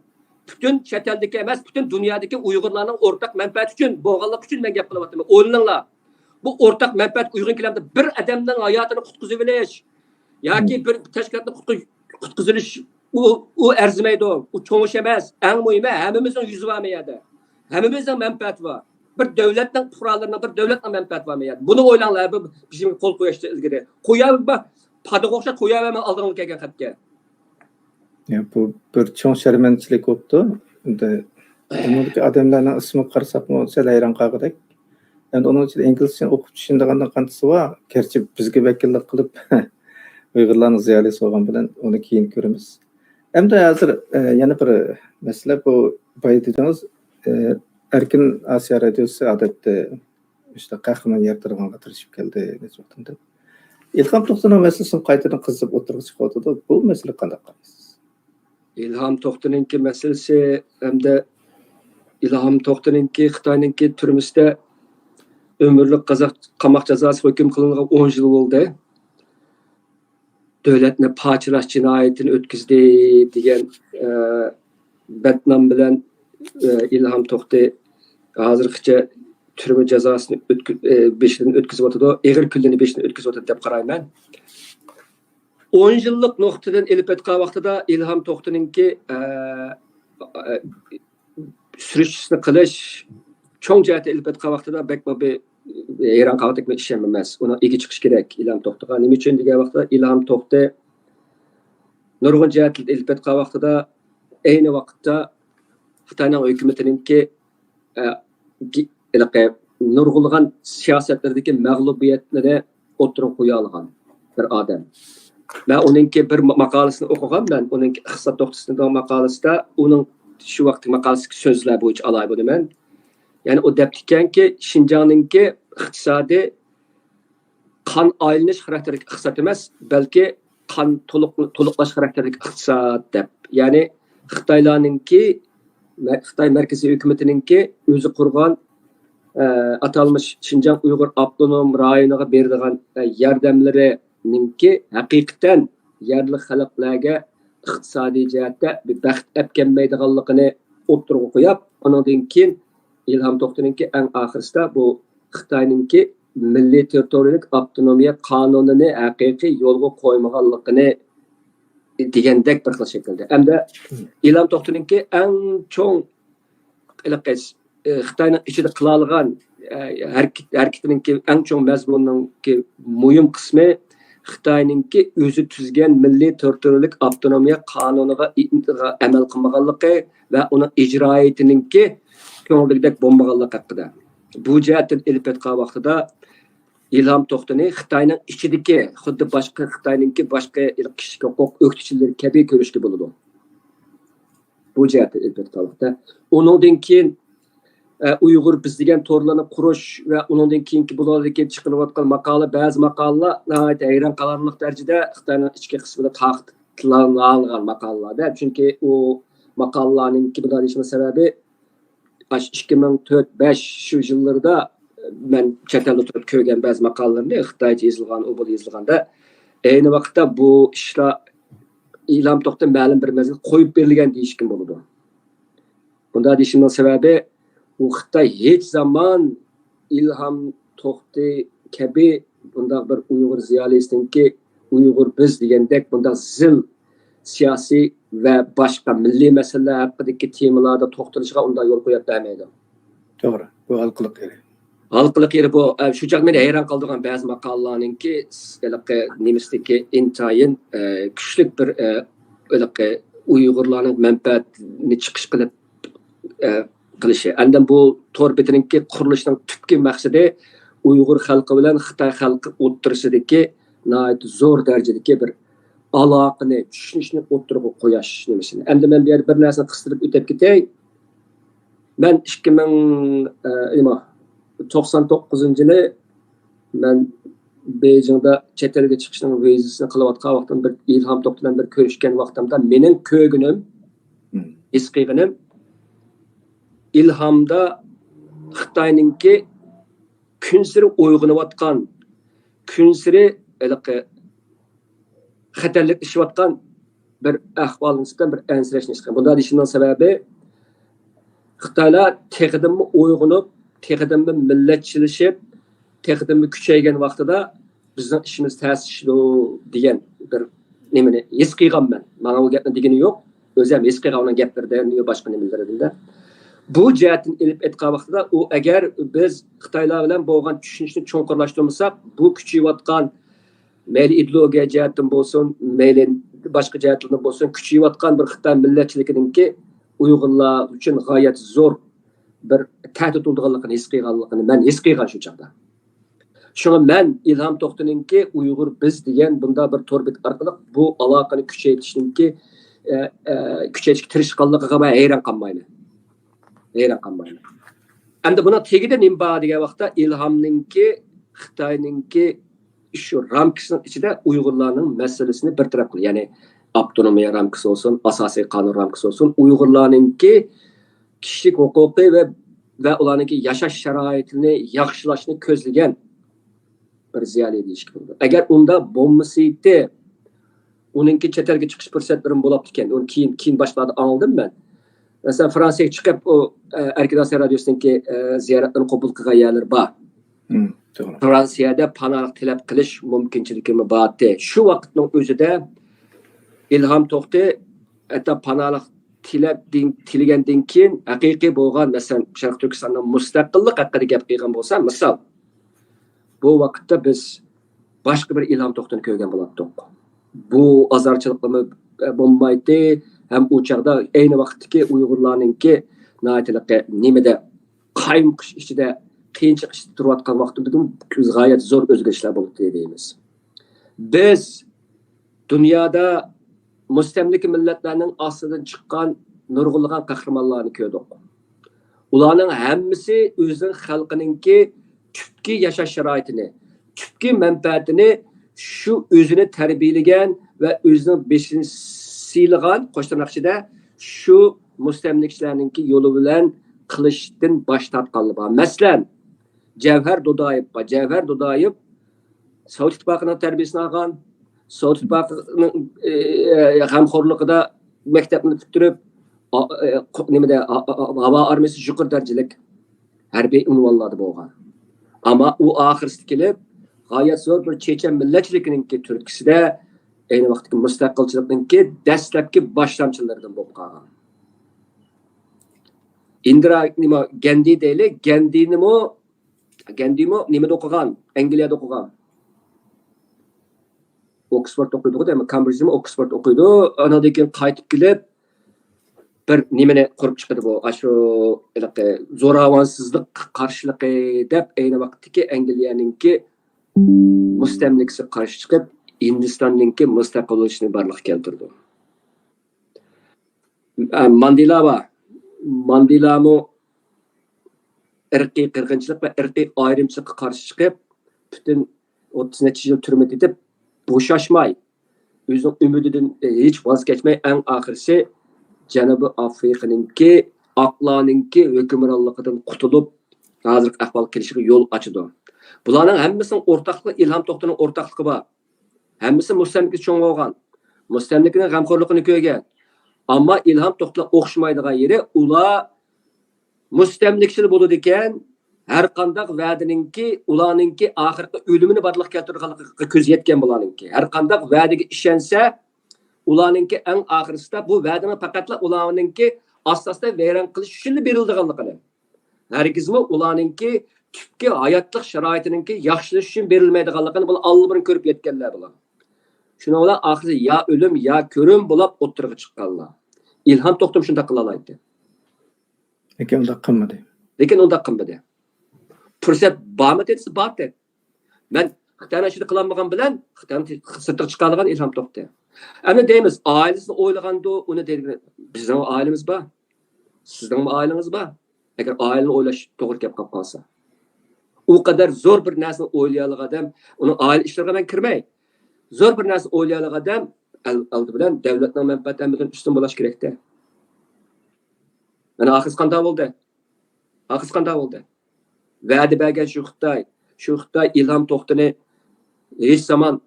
پۈتۈن چەت ئەلدىكى ئەمەس، پۈتۈن دۇنيادىكى ئۇيغۇرلارنىڭ ئورتاق مەنپەئەتى ئۈچۈن بولغانلىقى ئۈچۈن مەن گەپ قىلىۋاتىمەن. ئويلىنىڭلار. بۇ ئورتاق مەنپەئەت ئۇيغۇن كېلەمدە بىر ئادەمنىڭ ھاياتىنى قۇتقۇزۇۋېلىش ياكى بىر تەشكىلاتنى قۇتقۇ-، قۇتقۇزۇۋېلىش، ئۇ، ئۇ ئەرزىمەيدۇ. ئۇ چوڭ ئىش ئەمەس. ئەڭ مۇھىمى ھەممىمىزنىڭ يۈزى بار مۇ يەردە. ھەممىمىزنىڭ مەنپەئەتى بار. بىر دۆلەتنىڭ پۇقرالىرىنىڭ، بىر دۆلەتنىڭ مەنپەئەتى بار مۇ يەردە. بۇنى ئويلاڭلار، بىر بىزگە قول قويۇشتىن ئىلگىرى. قويا-، پادىغا ئوخشاپ قوياۋەرمەڭ ئالدىڭلار كەلگەن خەتكە. يا، بۇ بىر چوڭ شەرمەنچىلىك بوپتۇ. ئەمدى ئۇنىڭدىكى ئادەملەرنىڭ ئىسمىغا قارىساقمۇ سەل ھەيران قالغۇدەك. ئەمدى ئۇنىڭ ئىچىدە ئىنگلىزچە ئوقۇپ چۈشىنىدىغانلار قانچىسى بار؟ گەرچە بىزگە ۋەكىللىك قىلىپ ئۇيغۇرلارنىڭ زىيالىيسى بولغان بىلەن ئۇنى كېيىن كۆرىمىز. ئەمدى ھازىر، ئە، يەنە بىر مەسىلە، بۇ بايا دېدىڭىز، ئە، ئەركىن ئاسىيا رادىيوسى ئادەتتە مۇشۇنداق قەھرىمان يارىتىدىغانغا تىرىشىپ كەلدى نەچچە ۋاقىتتىن. ئىلھام توختىنىڭ مەسىلىسىمۇ قايتىدىن قىزىپ ئوتتۇرىغا چىقىۋاتىدۇ. بۇ مەسىلىگە قانداق قارايسىز؟ ئىلھام توختىنىڭكى مەسىلىسى ھەمدە ئىلھام توختىنىڭكى خىتاينىڭكى تۈرمىسىدە ئۆمۈرلۈك قازاق-، قاماق جازاسىغا ھۆكۈم قىلىنغان ئون يىل بولدى. دۆلەتنى پارچىلاش جىنايىتىنى ئۆتكۈزدى دېگەن، ئە، بەتنام بىلەن، ئە، ئىلھام توختى ھازىرغىچە تۈرمە جازاسىنى ئۆتكۈ-، ئە، بېشىدىن ئۆتكۈزۈۋاتىدۇ، ئېغىر كۈنلىرىنى بېشىدىن ئۆتكۈزۈۋاتىدۇ دەپ قارايمەن. ئون يىللىق نۇقتىدىن ئېلىپ ئېيتقان ۋاقتىدا ئىلھام توختىنىڭكى، ئە، ئە، سۈرۈشتىسىنى قىلىش، چوڭ جەھەتتە ئېلىپ ئېيتقان ۋاقتىدا بەكمۇ بىر ھەيران قالغۇدەك بىر ئىش ئەمەس. ئۇنىڭ ئىگە چىقىش كېرەك ئىلھام توختىغا. نېمە ئۈچۈن دېگەن ۋاقىتتا ئىلھام توختى نۇرغۇن جەھەتتىن ئېلىپ ئېيتقان ۋاقتىدا ئەينى ۋاقىتتا خىتاينىڭ ھۆكۈمىتىنىڭكى، ئە، گى-، ھېلىقى نۇرغۇنلىغان سىياسەتلىرىدىكى مەغلۇبىيەتلىرىنى ئوتتۇرىغا قويالىغان بىر ئادەم. مەن ئۇنىڭكى بىر ما-، ماقالىسىنى ئوقۇغان، مەن ئۇنىڭكى ئىقتىساد توختىسىنىڭ ماقالىسىدا، ئۇنىڭ شۇ ۋاقىتتىكى ماقالىسىدىكى سۆزلەر بويىچە ئالاي بۇنى مەن. يەنى ئۇ دەپتىكەنكى، شىنجاڭنىڭكى ئىقتىسادى قان ئايلىنىش خاراكتېرلىك ئىقتىساد ئەمەس، بەلكى قان تولۇق-، تولۇقلاش خاراكتېرلىك ئىقتىساد دەپ. يەنى خىتايلارنىڭكى، مە-، خىتاي مەركىزىي ھۆكۈمىتىنىڭكى ئۆزى قۇرغان، ئە، ئاتالمىش شىنجاڭ ئۇيغۇر ئاپتونوم رايونىغا بېرىدىغان، ئە، ياردەملىرىنىڭكى ھەقىقەتەن يەرلىك خەلقلەرگە ئىقتىسادىي جەھەتتە بىر بەخت ئەپكەلمەيدىغانلىقىنى ئوتتۇرىغا قويۇپ، ئۇنىڭدىن كېيىن ئىلھام توختىنىڭكى ئەڭ ئاخىرسىدا بۇ خىتاينىڭكى مىللىي تېررىتورىيەلىك ئاپتونومىيە قانۇنىنى ھەقىقىي يولغا قويمىغانلىقىنى دېگەندەك بىر خىل شەكىلدە. ئەمدى ئىلھام توختىنىڭكى ئەڭ چوڭ، ھېلىقى، ئى، خىتاينىڭ ئىچىدە قىلالىغان، ئە، ھەرىكىتىنىڭكى ئەڭ چوڭ مەزمۇنىنىڭكى مۇھىم قىسمى خىتاينىڭكى ئۆزى تۈزگەن مىللىي تېررىتورىيەلىك ئاپتونومىيە قانۇنىغا ئەمەل قىلمىغانلىقى ۋە ئۇنىڭ ئىجرائىيىتىنىڭكى كۆڭۈلدىكىدەك بولمىغانلىقى ھەققىدە. بۇ جەھەتتىن ئېلىپ ئېيتقان ۋاقتىدا ئىلھام توختىنى خىتاينىڭ ئىچىدىكى، خۇددى باشقا خىتاينىڭكى باشقا كىشىلىك ھوقۇق ئۆكتىچىلىرى كەبى كۆرۈشكە بولىدۇ. بۇ جەھەتتىن ئېلىپ ئېيتقان ۋاقىتتا. ئۇنىڭدىن كېيىن، ئە، ئۇيغۇر بىز دېگەن تورلىرىنى قۇرۇش ۋە ئۇنىڭدىن كېيىنكى بۇلاردىكى چىقىرىۋاتقان ماقالە، بەزى ماقالىلار ناھايىتى ھەيران قالارلىق دەرىجىدە خىتاينىڭ ئىچكى قىسمىدا تارقىتىلغان ماقالىلەردە. چۈنكى ئۇ ماقالىلارنىڭكى بۇنداق دېيىشنىڭ سەۋەبى، ئاشۇ ئىككى مىڭ تۆت بەش شۇ يىللىرىدا مەن چەت ئەلدە تۇرۇپ كۆرگەن بەزى ماقالىلىرىنى، خىتايچە يېزىلغان، ئۇ بۇ يېزىلغاندا، ئەينى ۋاقىتتا بۇ ئىشلار ئىلھام توختى مەلۇم بىر مەزگىل قويۇپ بېرىلگەن دېيىشكىمۇ بولىدۇ. بۇنداق دېيىشىمنىڭ سەۋەبى، ئۇ خىتاي ھېچ زامان ئىلھام توختى كەبى بۇنداق بىر ئۇيغۇر زىيالىيسىنىڭكى، ئۇيغۇر بىز دېگەندەك بۇنداق زىل سىياسىي ۋە باشقا مىللىي مەسىلىلەر ھەققىدىكى تېمىلاردا توختىلىشىغا ئۇنداق يول قويۇپ بەرمەيدۇ. توغرا، بۇ ھالقىلىق يېرى. ھالقىلىق يېرى بۇ. ئە، شۇ چاغ مېنى ھەيران قالدۇرغان بەزى ماقالىلەرنىڭكى، ھېلىقى نېمىسىدىكى ئىنتايىن، ئە، كۈچلۈك بىر، ئە، ھېلىقى ئۇيغۇرلارنىڭ مەنپەئەتىنى چىقىش قىلىپ، ئە، قىلىشى. ئاندىن بۇ تور بېتىنىڭكى قۇرۇلۇشىنىڭ تۈپكى مەقسىتى ئۇيغۇر خەلقى بىلەن خىتاي خەلقى ئوتتۇرىسىدىكى ناھايىتى زور دەرىجىدىكى بىر ئالاقىنى، چۈشىنىشنى ئوتتۇرىغا قويۇش نېمىسىنى. ئەمدى مەن بۇ يەردە بىر نەرسىنى قىستۇرۇپ ئۆتۈپ كېتەي. مەن ئىككى مىڭ، ئە، نېمە، توقسان توققۇزىنچى يىلى مەن بېيجىڭدا چەت ئەلگە چىقىشنىڭ ۋىزىسىنى قىلىۋاتقان ۋاقتىم، بىر ئىلھام توختى بىلەن بىر كۆرۈشكەن ۋاقتىمدا مېنىڭ كۆرگىنىم، مم. ھېس قىلغىنىم، ئىلھامدا خىتاينىڭكى كۈنسېرى ئويغىنىۋاتقان، كۈنسېرى ھېلىقى خەتەرلىكلىشىۋاتقان بىر ئەھۋالغا نىسبەتەن بىر ئەنسىرەشنى ھېس قىلغان. بۇنداق دېيىشىمنىڭ سەۋەبى، خىتايلار تېخىدىنمۇ ئويغىنىپ، تېخىدىنمۇ مىللەتچىلىشىپ، تېخىدىنمۇ كۈچەيگەن ۋاقتىدا بىزنىڭ ئىشىمىز تەسلىشىدۇ دېگەن بىر نېمىنى ھېس قىلغانمەن. ماڭا ئۇ گەپنى دېگىنى يوق. ئۆزۈم ھېس قىلغان ئۇنىڭ گەپلىرىدىن يا باشقا نېمىلىرىدىن. بۇ جەھەتتىن ئېلىپ ئېيتقان ۋاقتىدا، ئۇ ئەگەر بىز خىتايلار بىلەن بولغان چۈشىنىشنى چوڭقۇرلاشتۇرمىساق، بۇ كۈچىيىۋاتقان، مەيلى ئىدېئولوگىيە جەھەتتىن بولسۇن، مەيلى باشقا جەھەتلەردىن بولسۇن، كۈچىيىۋاتقان بىر خىتاي مىللەتچىلىكىنىڭكى ئۇيغۇرلار ئۈچۈن غايەت زور بىر تەھدىت بولىدىغانلىقىنى ھېس قىلغانلىقىنى مەن ھېس قىلغان شۇ چاغدا. شۇڭا مەن ئىلھام توختىنىڭكى ئۇيغۇر بىز دېگەن بۇنداق بىر تور بېتى ئارقىلىق بۇ ئالاقىنى كۈچەيتىشنىڭكى، ئە، ئە، كۈچەيتىشكە تىرىشقانلىقىغا مەن ھەيران قالمايمەن. ھەيران قالمايمەن. ئەمدى بۇنىڭ تېگىدە نېمە بار دېگەن ۋاقىتتا، ئىلھامنىڭكى خىتاينىڭكى شۇ رامكىسىنىڭ ئىچىدە ئۇيغۇرلارنىڭ مەسىلىسىنى بىر تەرەپ قىلىدۇ. يەنى ئاپتونومىيە رامكىسى بولسۇن، ئاساسىي قانۇن رامكىسى بولسۇن، ئۇيغۇرلارنىڭكى كىشىلىك ھوقۇقى ۋە، ۋە ئۇلارنىڭكى ياشاش شارائىتىنى ياخشىلاشنى كۆزلىگەن بىر زىيالىي دېيىشكە بولىدۇ. ئەگەر ئۇنداق بولمىسىدى، ئۇنىڭكى چەت ئەلگە چىقىش پۇرسەتلىرىمۇ بولاپتىكەن. ئۇنى كېيىن، كېيىن باشلاردا ئاڭلىدىم مەن. مەسىلەن، فرانسىيەگە چىقىپ، ئۇ، ئە، ئەركىن ئاسىيا رادىيوسىنىڭكى، ئە، زىيارەتلىرىنى قوبۇل قىلغان يەرلىرى بار. مم، توغرا. فرانسىيەدە پاناھلىق تەلەپ قىلىش مۇمكىنچىلىكىمۇ بارتى. شۇ ۋاقىتنىڭ ئۆزىدە ئىلھام توختى ھەتتا پاناھلىق تىلەپ، تىلىگەندىن كېيىن ھەقىقىي بولغان، مەسىلەن، شەرقىي تۈركىستاننىڭ مۇستەقىللىق ھەققىدە گەپ قىلغان بولسا، مىسال، بۇ ۋاقىتتا بىز باشقا بىر ئىلھام توختىنى كۆرگەن بولاتتۇق. بۇ ئازارچىلىقلىرىمۇ بولمايتتى، ھەم ئۇ چاغدا ئەينى ۋاقىتتىكى ئۇيغۇرلارنىڭكى ناھايىتى نېمىدە، قايمۇقۇش ئىچىدە، قىيىنچىلىق ئىچىدە تۇرۇۋاتقان ۋاقتىمىزدىمۇ غايەت زور ئۆزگىرىشلەر بولۇپتۇ دەيمىز. بىز دۇنيادا مۇستەملىكە مىللەتلەرنىڭ ئاستىدىن چىققان نۇرغۇنلىغان قەھرىمانلارنى كۆردۇق. ئۇلارنىڭ ھەممىسى ئۆزىنىڭ خەلقىنىڭكى تۈپكى ياشاش شارائىتىنى، تۈپكى مەنپەئەتىنى شۇ ئۆزىنى تەربىيەلىگەن ۋە ئۆزىنىڭ بېشىنى سىيلىغان، قوشتىرناق ئىچىدە، شۇ مۇستەملىكىچىلەرنىڭكى يولى بىلەن قىلىشتىن باش تارتقانلار بار. مەسىلەن، جەۋھەر دۇدايېۋ بار. جەۋھەر دۇدايېۋ سوۋېت ئىتتىپاقىنىڭ تەربىيەسىنى ئالغان، سوۋېت ئىتتىپاقىنىڭ، ئى، غەمخورلۇقىدا مەكتەپنى پۈتتۈرۈپ، ئا-، ئى، قو-، نېمىدە، ئا-، ئا-، ھاۋا ئارمىيىسى يۇقىرى دەرىجىلىك ھەربىي ئۇنۋانلاردا بولغان. ئەمما ئۇ ئاخىرسىدا كېلىپ، غايەت زور بىر چېچەن مىللەتچىلىكىنىڭكى تۈرتكىسىدە، ئەينى ۋاقىتتىكى مۇستەقىلچىلىقنىڭكى دەسلەپكى باشلامچىلىرىدىن بولۇپ قالغان. ئىندىرا، نېمە، گەندى دەيلى، گەندىنىمۇ، گەندىمۇ نېمىدە ئوقۇغان؟ ئەنگلىيەدە ئوقۇغان. ئوكسفورد ئوقۇيدىغۇ دەيمەن، كامبرىجدىمۇ ئوكسفورد ئوقۇيدۇ. ئاناندىن كېيىن قايتىپ كېلىپ، بىر نېمىنى قۇرۇپ چىقىدۇ بۇ، ئاشۇ ھېلىقى زوراۋانسىزلىق قارشىلىقى دەپ، ئەينى ۋاقىتتىكى ئەنگلىيەنىڭكى مۇستەملىكىسىگە قارشى چىقىپ، ھىندىستاننىڭكى مۇستەقىل بولۇشىنى بارلىققا كەلتۈرىدۇ. ئە، ماندېلا بار. ماندېلامۇ ئىرقىي قىرغىنچىلىق ۋە ئىرقىي ئايرىمچىلىققا قارشى چىقىپ، پۈتۈن ئوتتۇز نەچچە يىل تۈرمىدە يېتىپ، بوشاشماي، ئۆزىنىڭ ئۈمىدىدىن ھېچ ۋاز كەچمەي، ئەڭ ئاخىرسى جەنۇبىي ئافرىقىنىڭكى ئاقلارنىڭكى ھۆكۈمرانلىقىدىن قۇتۇلۇپ، ھازىرقى ئەھۋالغا كېلىشىگە يول ئاچىدۇ. بۇلارنىڭ ھەممىسىنىڭ ئورتاقلىقى، ئىلھام توختىنىڭ ئورتاقلىقى بار. ھەممىسى مۇستەملىكىدە چوڭ بولغان، مۇستەملىكىنىڭ غەمخورلۇقىنى كۆرگەن. ئەمما ئىلھام توختىلار ئوخشىمايدىغان يېرى، ئۇلار مۇستەملىكىچىل بولىدىكەن، ھەر قانداق ۋەدىنىڭكى، ئۇلارنىڭكى ئاخىرقى ئۆلۈمىنى بارلىققا كەلتۈرىدىغانلىقىغا كۆزى يەتكەن بۇلارنىڭكى. ھەر قانداق ۋەدىگە ئىشەنسە، ئۇلارنىڭكى ئەڭ ئاخىرسىدا بۇ ۋەدىنىڭ پەقەتلا ئۇلارنىڭكى ئاستا-ئاستا ۋەيران قىلىش ئۈچۈنلا بېرىلىدىغانلىقىنى، ھەرگىزمۇ ئۇلارنىڭكى تۈپكى ھاياتلىق شارائىتىنىڭكى ياخشىلىنىش ئۈچۈن بېرىلمەيدىغانلىقىنى بۇلار ئاللىبۇرۇن كۆرۈپ يەتكەنلەر بۇلار. شۇنىڭ بىلەن ئاخىرى يا ئۆلۈم، يا كۆرۈم بولاپ ئوتتۇرىغا چىققانلار. ئىلھام توختىمۇ شۇنداق قىلالايتتى. لېكىن ئۇنداق قىلمىدى. لېكىن ئۇنداق قىلمىدى. پۇرسەت بارمىدى دېسە، بار دەيدۇ. مەن خىتاينىڭ ئىچىدە قىلالمىغان بىلەن خىتاينىڭ سىرتىغا چىقالىغان ئىلھام توختى. ئەمدى دەيمىز، ئائىلىسىنى ئويلىغاندۇ، ئۇنى دەيدىغىنى، بىزنىڭ ئائىلىمىز بار. سىزنىڭمۇ ئائىلىڭىز بار. ئەگەر ئائىلىنى ئويلاش توغرا كەپ قالىپ قالسا. ئۇ قەدەر زور بىر نەرسىنى ئويلىيالىغان ئادەم، ئۇنىڭ ئائىلە ئىشلىرىغا مەن كىرمەي. زور بىر نەرسە ئويلىيالىغان ئادەم ئەل-، ئالدى بىلەن دۆلەتنىڭ مەنپەئەتى ھەممىدىن ئۈستۈن بولۇش كېرەكتە. مانا ئاخىرسى قانداق بولدى؟ ئاخىرسى قانداق بولدى؟ ۋەدە بەرگەن شۇ خىتاي، شۇ خىتاي ئىلھام توختىنى ھېچ زامان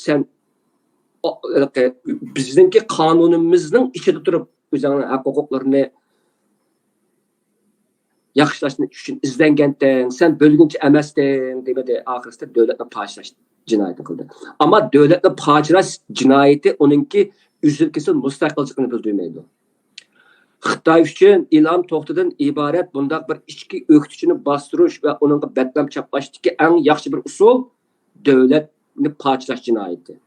سەن ئا-، ھېلىقى بىزنىڭكى قانۇنىمىزنىڭ ئىچىدە تۇرۇپ ئۆزۈڭنىڭ ھەق ھوقۇقلىرىنى ياخشىلاش ئۈچۈن ئىزدەنگەنتىڭ، سەن بۆلگۈنچى ئەمەستىڭ دېمىدى. ئاخىرسىدا دۆلەتنى پاچىلاش جىنايىتى قىلدى. ئەمما دۆلەتنى پاچىلاش جىنايىتى ئۇنىڭكى ئۈزۈل-كېسىل مۇستەقىلچىلىقىنى بىلدۈرمەيدۇ. خىتاي ئۈچۈن ئىلھام توختىدىن ئىبارەت بۇنداق بىر ئىچكى ئۆكتىچىنى باستۇرۇش ۋە ئۇنىڭغا بەتنام چاپلاشتىكى ئەڭ ياخشى بىر ئۇسۇل دۆلەتنى پاچىلاش جىنايىتى.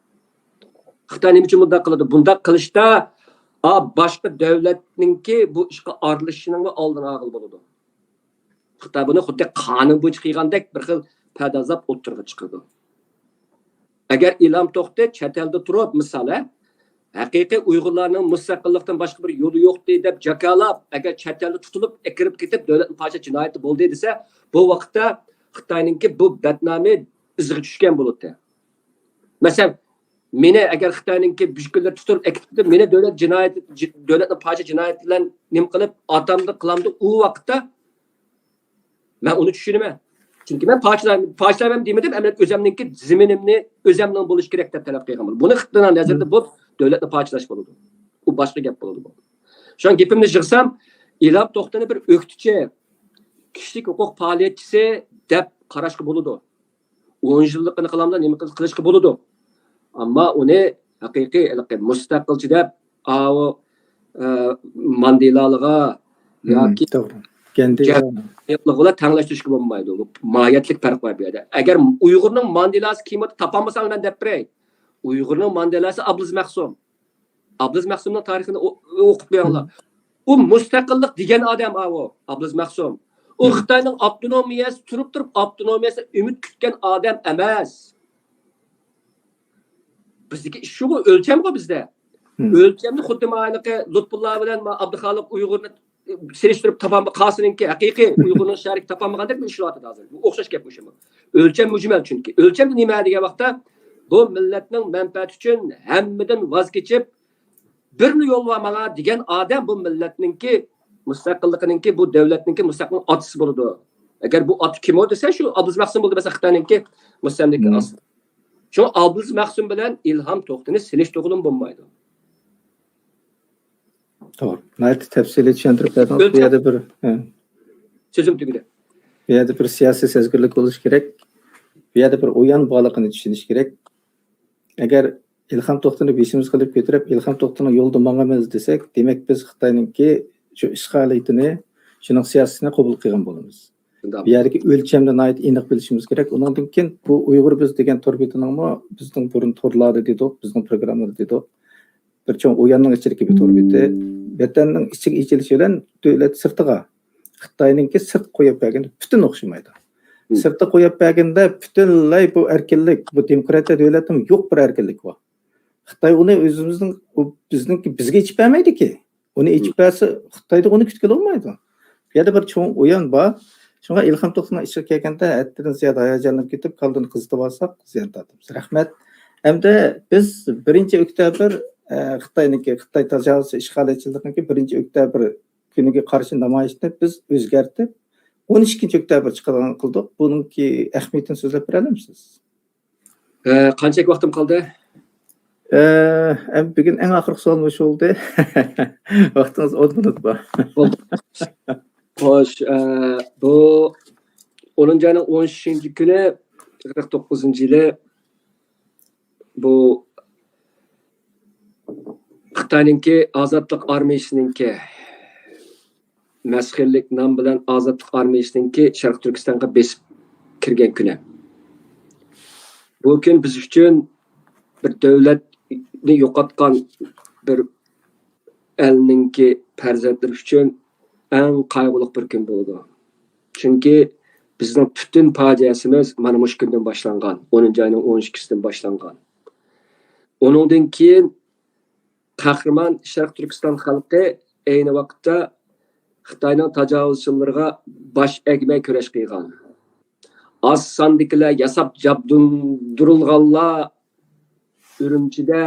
خىتاي نېمە ئۈچۈن بۇنداق قىلىدۇ؟ بۇنداق قىلىشتا، ئا، باشقا دۆلەتنىڭكى بۇ ئىشقا ئارىلىشىشىنىڭمۇ ئالدىنى ئالغىلى بولىدۇ. خىتاي بۇنى خۇددى قانۇن بويىچە قىلغاندەك بىر خىل پەردازلاپ ئوتتۇرىغا چىقىرىدۇ. ئەگەر ئىلھام توختى چەت ئەلدە تۇرۇپ، مىسال، ھە، ھەقىقىي ئۇيغۇرلارنىڭ مۇستەقىللىقتىن باشقا بىر يولى يوقتى دەپ جاكارلاپ، ئەگەر چەت ئەلدە تۇتۇلۇپ، ئەكىرىپ كېتىپ، دۆلەتنى پاچىلاش جىنايىتى بولدى دېسە، بۇ ۋاقىتتا خىتاينىڭكى بۇ بەتنامى ئىزىغا چۈشكەن بولاتتى. مەسىلەن، مېنى ئەگەر خىتاينىڭكى بۈشكۈنلەر تۇتۇپ ئەكېتىپ، مېنى دۆلەت جىنايىتى، جى-، دۆلەتنى پاچىلاش جىنايىتى بىلەن نېمە قىلىپ، ئاتامدۇ قىلامدۇ، ئۇ ۋاقىتتا مەن ئۇنى چۈشىنىمەن. چۈنكى مەن پاچىلاي-، پاچىلايمەن دېمىدىم، ئەمەلىيەتتە ئۆزەمنىڭكى زېمىنىمنى ئۆزەمنىڭ بولۇشى كېرەك دەپ تەلەپ قىلغان بولدۇم. بۇنى خىتاينىڭ نەزىرىدە بۇ دۆلەتنى پاچىلاش بولىدۇ. ئۇ باشقا گەپ بولىدۇ بۇ. شۇڭا گېپىمنى يىغسام، ئىلھام توختىنى بىر ئۆكتىچى، كىشىلىك ھوقۇق پائالىيەتچىسى دەپ قاراشقا بولىدۇ. ئون يىللىقىنى قىلامدا نېمە قىل-، قىلىشقا بولىدۇ. ئەمما ئۇنى ھەقىقىي ھېلىقى مۇستەقىلچى دەپ، ئاۋۇ، ئە، ماندېلالىغا ياكى توغرا. گاندىغا تەڭلەشتۈرۈشكە بولمايدۇ. بۇ ماھىيەتلىك پەرق بار بۇ يەردە. ئەگەر ئۇيغۇرنىڭ ماندېلاسى كىم بولۇپ تاپالمىساڭ، مەن دەپ بېرەي. ئۇيغۇرنىڭ ماندېلاسى ئابلىز مەخسۇم. ئابلىز مەخسۇمنىڭ تارىخىنى ئو-، ئوقۇپ بېرىڭلار. ئۇ مۇستەقىللىق دېگەن ئادەم ئاۋۇ، ئابلىز مەخسۇم. ئۇ خىتاينىڭ ئاپتونومىيەسى تۇرۇپ تۇرۇپ، ئاپتونومىيەسى ئۈمىد كۈتكەن ئادەم ئەمەس. بىزدىكى ئىش شۇغۇ، ئۆلچەمغۇ بىزدە. ئۆلچەمنى خۇددى مايلىقى لۇتپۇللا بىلەن ما-، ئابدۇخالىق ئۇيغۇرنى سېلىشتۇرۇپ تاپالما-، قاسىنىڭكى ھەقىقىي ئۇيغۇرنىڭ شەرىكى تاپالمىغاندەك ئىشلىۋاتىدۇ ھازىر. بۇ ئوخشاش گەپ مۇشۇمۇ. ئۆلچەم مۈجمەل چۈنكى. ئۆلچەم نېمە دېگەن ۋاقىتتا، بۇ مىللەتنىڭ مەنپەئەتى ئۈچۈن ھەممىدىن ۋاز كېچىپ، بىرلا يول بار ماڭا دېگەن ئادەم بۇ مىللەتنىڭكى مۇستەقىللىقىنىڭكى، بۇ دۆلەتنىڭكى مۇستەقىل ئاتىسى بولىدۇ. ئەگەر بۇ ئاتا كىم ئۇ دېسە، شۇ ئابلىز مەخسۇم بولدى، مەسىلەن، خىتاينىڭكى مۇستەملىكە ئاستىدا. شۇڭا ئابلىز مەخسۇم بىلەن ئىلھام توختىنى سېلىشتۇرغىلىمۇ بولمايدۇ. توغرا. ناھايىتى تەپسىلىي چۈشەندۈرۈپ بەردىڭىز. بۇ يەردە بىر، ھە. سۆزۈم تۈگىدى. بۇ يەردە بىر سىياسىي سەزگۈرلۈك بولۇش كېرەك. بۇ يەردە بىر ئويۇن بارلىقىنى چۈشىنىش كېرەك. ئەگەر ئىلھام توختىنى بېشىمىزغا ئېلىپ كۆتۈرۈپ، ئىلھام توختىنىڭ يولىدا ماڭىمىز دېسەك، دېمەك، بىز خىتاينىڭكى شۇ ئىشغالىيىتىنى، شۇنىڭ سىياسىتىنى قوبۇل قىلغان بولىمىز. شۇنداق. بۇ يەردىكى ئۆلچەمنى ناھايىتى ئېنىق بىلىشىمىز كېرەك. ئۇنىڭدىن كېيىن بۇ ئۇيغۇر بىز دېگەن تور بېتىنىڭمۇ بىزنىڭ بۇرۇن تورلاردا دېدۇق، بىزنىڭ پروگراممىلاردا دېدۇق. بىر چوڭ ئويۇننىڭ ئىچىدىكى بىر تور بېتى. ۋەتەننىڭ ئىچىگە ئېچىلىشى بىلەن دۆلەت سىرتىغا، خىتاينىڭكى سىرت قويۇپ بەرگەندە پۈتۈن ئوخشىمايدۇ. مم. سىرتتا قويۇپ بەرگەندە پۈتۈنلەي بۇ ئەركىنلىك، بۇ دېموكراتىيە دۆلەتنىڭ يوق بىر ئەركىنلىكى بار. خىتاي ئۇنى ئۆزىمىزنىڭ، ئۇ بىزنىڭكى، بىزگە ئېچىپ بەرمەيدىكى. ئۇنى ئېچىپ بەرسە، خىتايدا ئۇنى كۈتكىلى بولمايدۇ. بۇ يەردە بىر چوڭ ئويۇن بار. شۇڭا ئىلھام توختىنىڭ ئىشىغا كەلگەندە، ھەددىدىن زىيادە ھاياجانلىنىپ كېتىپ، كاللىنى قىزىتىۋالساق، زىيان تارتىمىز. رەھمەت. ئەمدى بىز بىرىنچى ئۆكتەبىر، ئە، خىتاينىڭكى، خىتاي تاجاۋۇزچى ئىشغالىيەتچىلىكىنىڭكى بىرىنچى ئۆكتەبىر كۈنىگە قارشى نامايىشنى بىز ئۆزگەرتىپ، ئون ئىككىنچى ئۆكتەبىر چىقىدىغان قىلدۇق. بۇنىڭكى ئەھمىيىتىنى سۆزلەپ بېرەلەمسىز؟ ئە، قانچىلىك ۋاقتىم قالدى؟ ئە، ئەم، بۈگۈن ئەڭ ئاخىرقى سوئال مۇشۇ بولدى. ۋاقتىڭىز ئون مىنۇت بار. بولدى. خوش، ئە، بۇ ئونىنچى ئاينىڭ ئون ئۈچىنچى كۈنى، قىرىق توققۇزىنچى يىلى، بۇ خىتاينىڭكى ئازادلىق ئارمىيىسىنىڭكى، مەسخىرىلىك نام بىلەن ئازادلىق ئارمىيىسىنىڭكى شەرقىي تۈركىستانغا بېسىپ كىرگەن كۈنى. بۇ كۈن بىز ئۈچۈن بىر دۆلەتنى يوقاتقان بىر ئەلنىڭكى پەرزەنتلىرى ئۈچۈن ئەڭ قايغۇلۇق بىر كۈن بولىدۇ. چۈنكى بىزنىڭ پۈتۈن پاجىئەسىمىز مانا مۇشۇ كۈندىن باشلانغان، ئونىنچى ئاينىڭ ئون ئىككىسىدىن باشلانغان. ئۇنىڭدىن كېيىن قەھرىمان شەرقىي تۈركىستان خەلقى ئەينى ۋاقىتتا خىتاينىڭ تاجاۋۇزچىلىرىغا باش ئەگمەي كۈرەش قىلغان. ئاز ساندىكىلەر ياساپ جابدۇندۇرۇلغانلار ئۈرۈمچىدە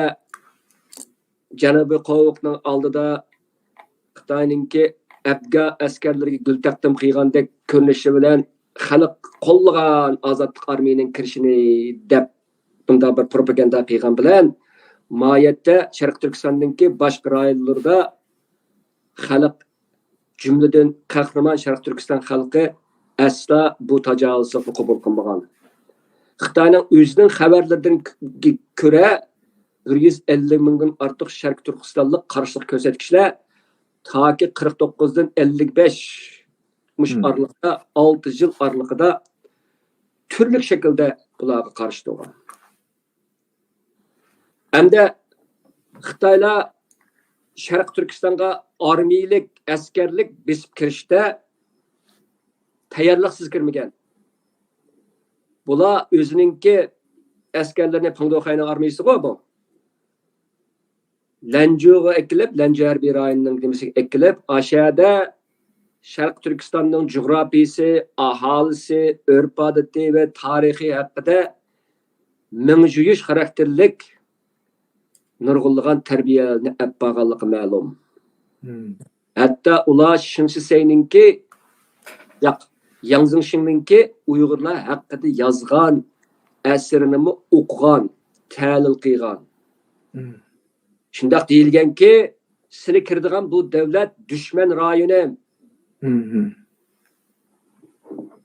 جەنۇبىي قوۋۇقنىڭ ئالدىدا خىتاينىڭكى ئەپگا ئەسكەرلىرىگە گۈل تەقدىم قىلغاندەك كۆرۈنۈشى بىلەن خەلق قوللىغان ئازادلىق ئارمىيىنىڭ كىرىشىنى دەپ بۇنداق بىر پروپاگاندا قىلغان بىلەن، ماھىيەتتە شەرقىي تۈركىستاننىڭكى باشقا رايونلىرىدا خەلق، جۈملىدىن قەھرىمان شەرقىي تۈركىستان خەلقى ئەسلا بۇ تاجاۋۇزچىلىقنى قوبۇل قىلمىغان. خىتاينىڭ ئۆزىنىڭ خەۋەرلىرىدىن ك-، كۆرە، بىر يۈز ئەللىك مىڭدىن ئارتۇق شەرقىي تۈركىستانلىق قارشىلىق كۆرسەتكۈچىلەر تاكى قىرىق توققۇزدىن ئەللىك بەش مۇشۇ مم. ئارىلىقتا، ئالتە يىل ئارىلىقىدا تۈرلۈك شەكىلدە بۇلارغا قارشى تۇرغان. ئەمدى خىتايلار شەرقىي تۈركىستانغا ئارمىيىلىك، ئەسكەرلىك بېسىپ كىرىشتە تەييارلىقسىز كىرمىگەن. بۇلار ئۆزىنىڭكى ئەسكەرلىرىنى، پېڭدوخەينىڭ ئارمىيىسىغۇ بۇ. لەنجۇغا ئەكېلىپ، لەنجۇ ھەربىي رايونىنىڭ نېمىسىگە ئەكېلىپ، ئاشەدە شەرقىي تۈركىستاننىڭ جۇغراپىيىسى، ئاھالىسى، ئۆرپ-ئادىتى ۋە تارىخى ھەققىدە مىڭ جۇيۇش خاراكتېرلىك نۇرغۇنلىغان تەربىيەلەرنى ئەپ بارغانلىقى مەلۇم. مم. ھەتتا ئۇلار شېڭ شىسەينىڭكى، ياق، ياڭ زېڭشىڭنىڭكى ئۇيغۇرلار ھەققىدە يازغان ئەسىرىنىمۇ ئوقۇغان، تەھلىل قىلغان. مم. شۇنداق دېيىلگەنكى، سىلى كىرىدىغان بۇ دۆلەت دۈشمەن رايونى. مم.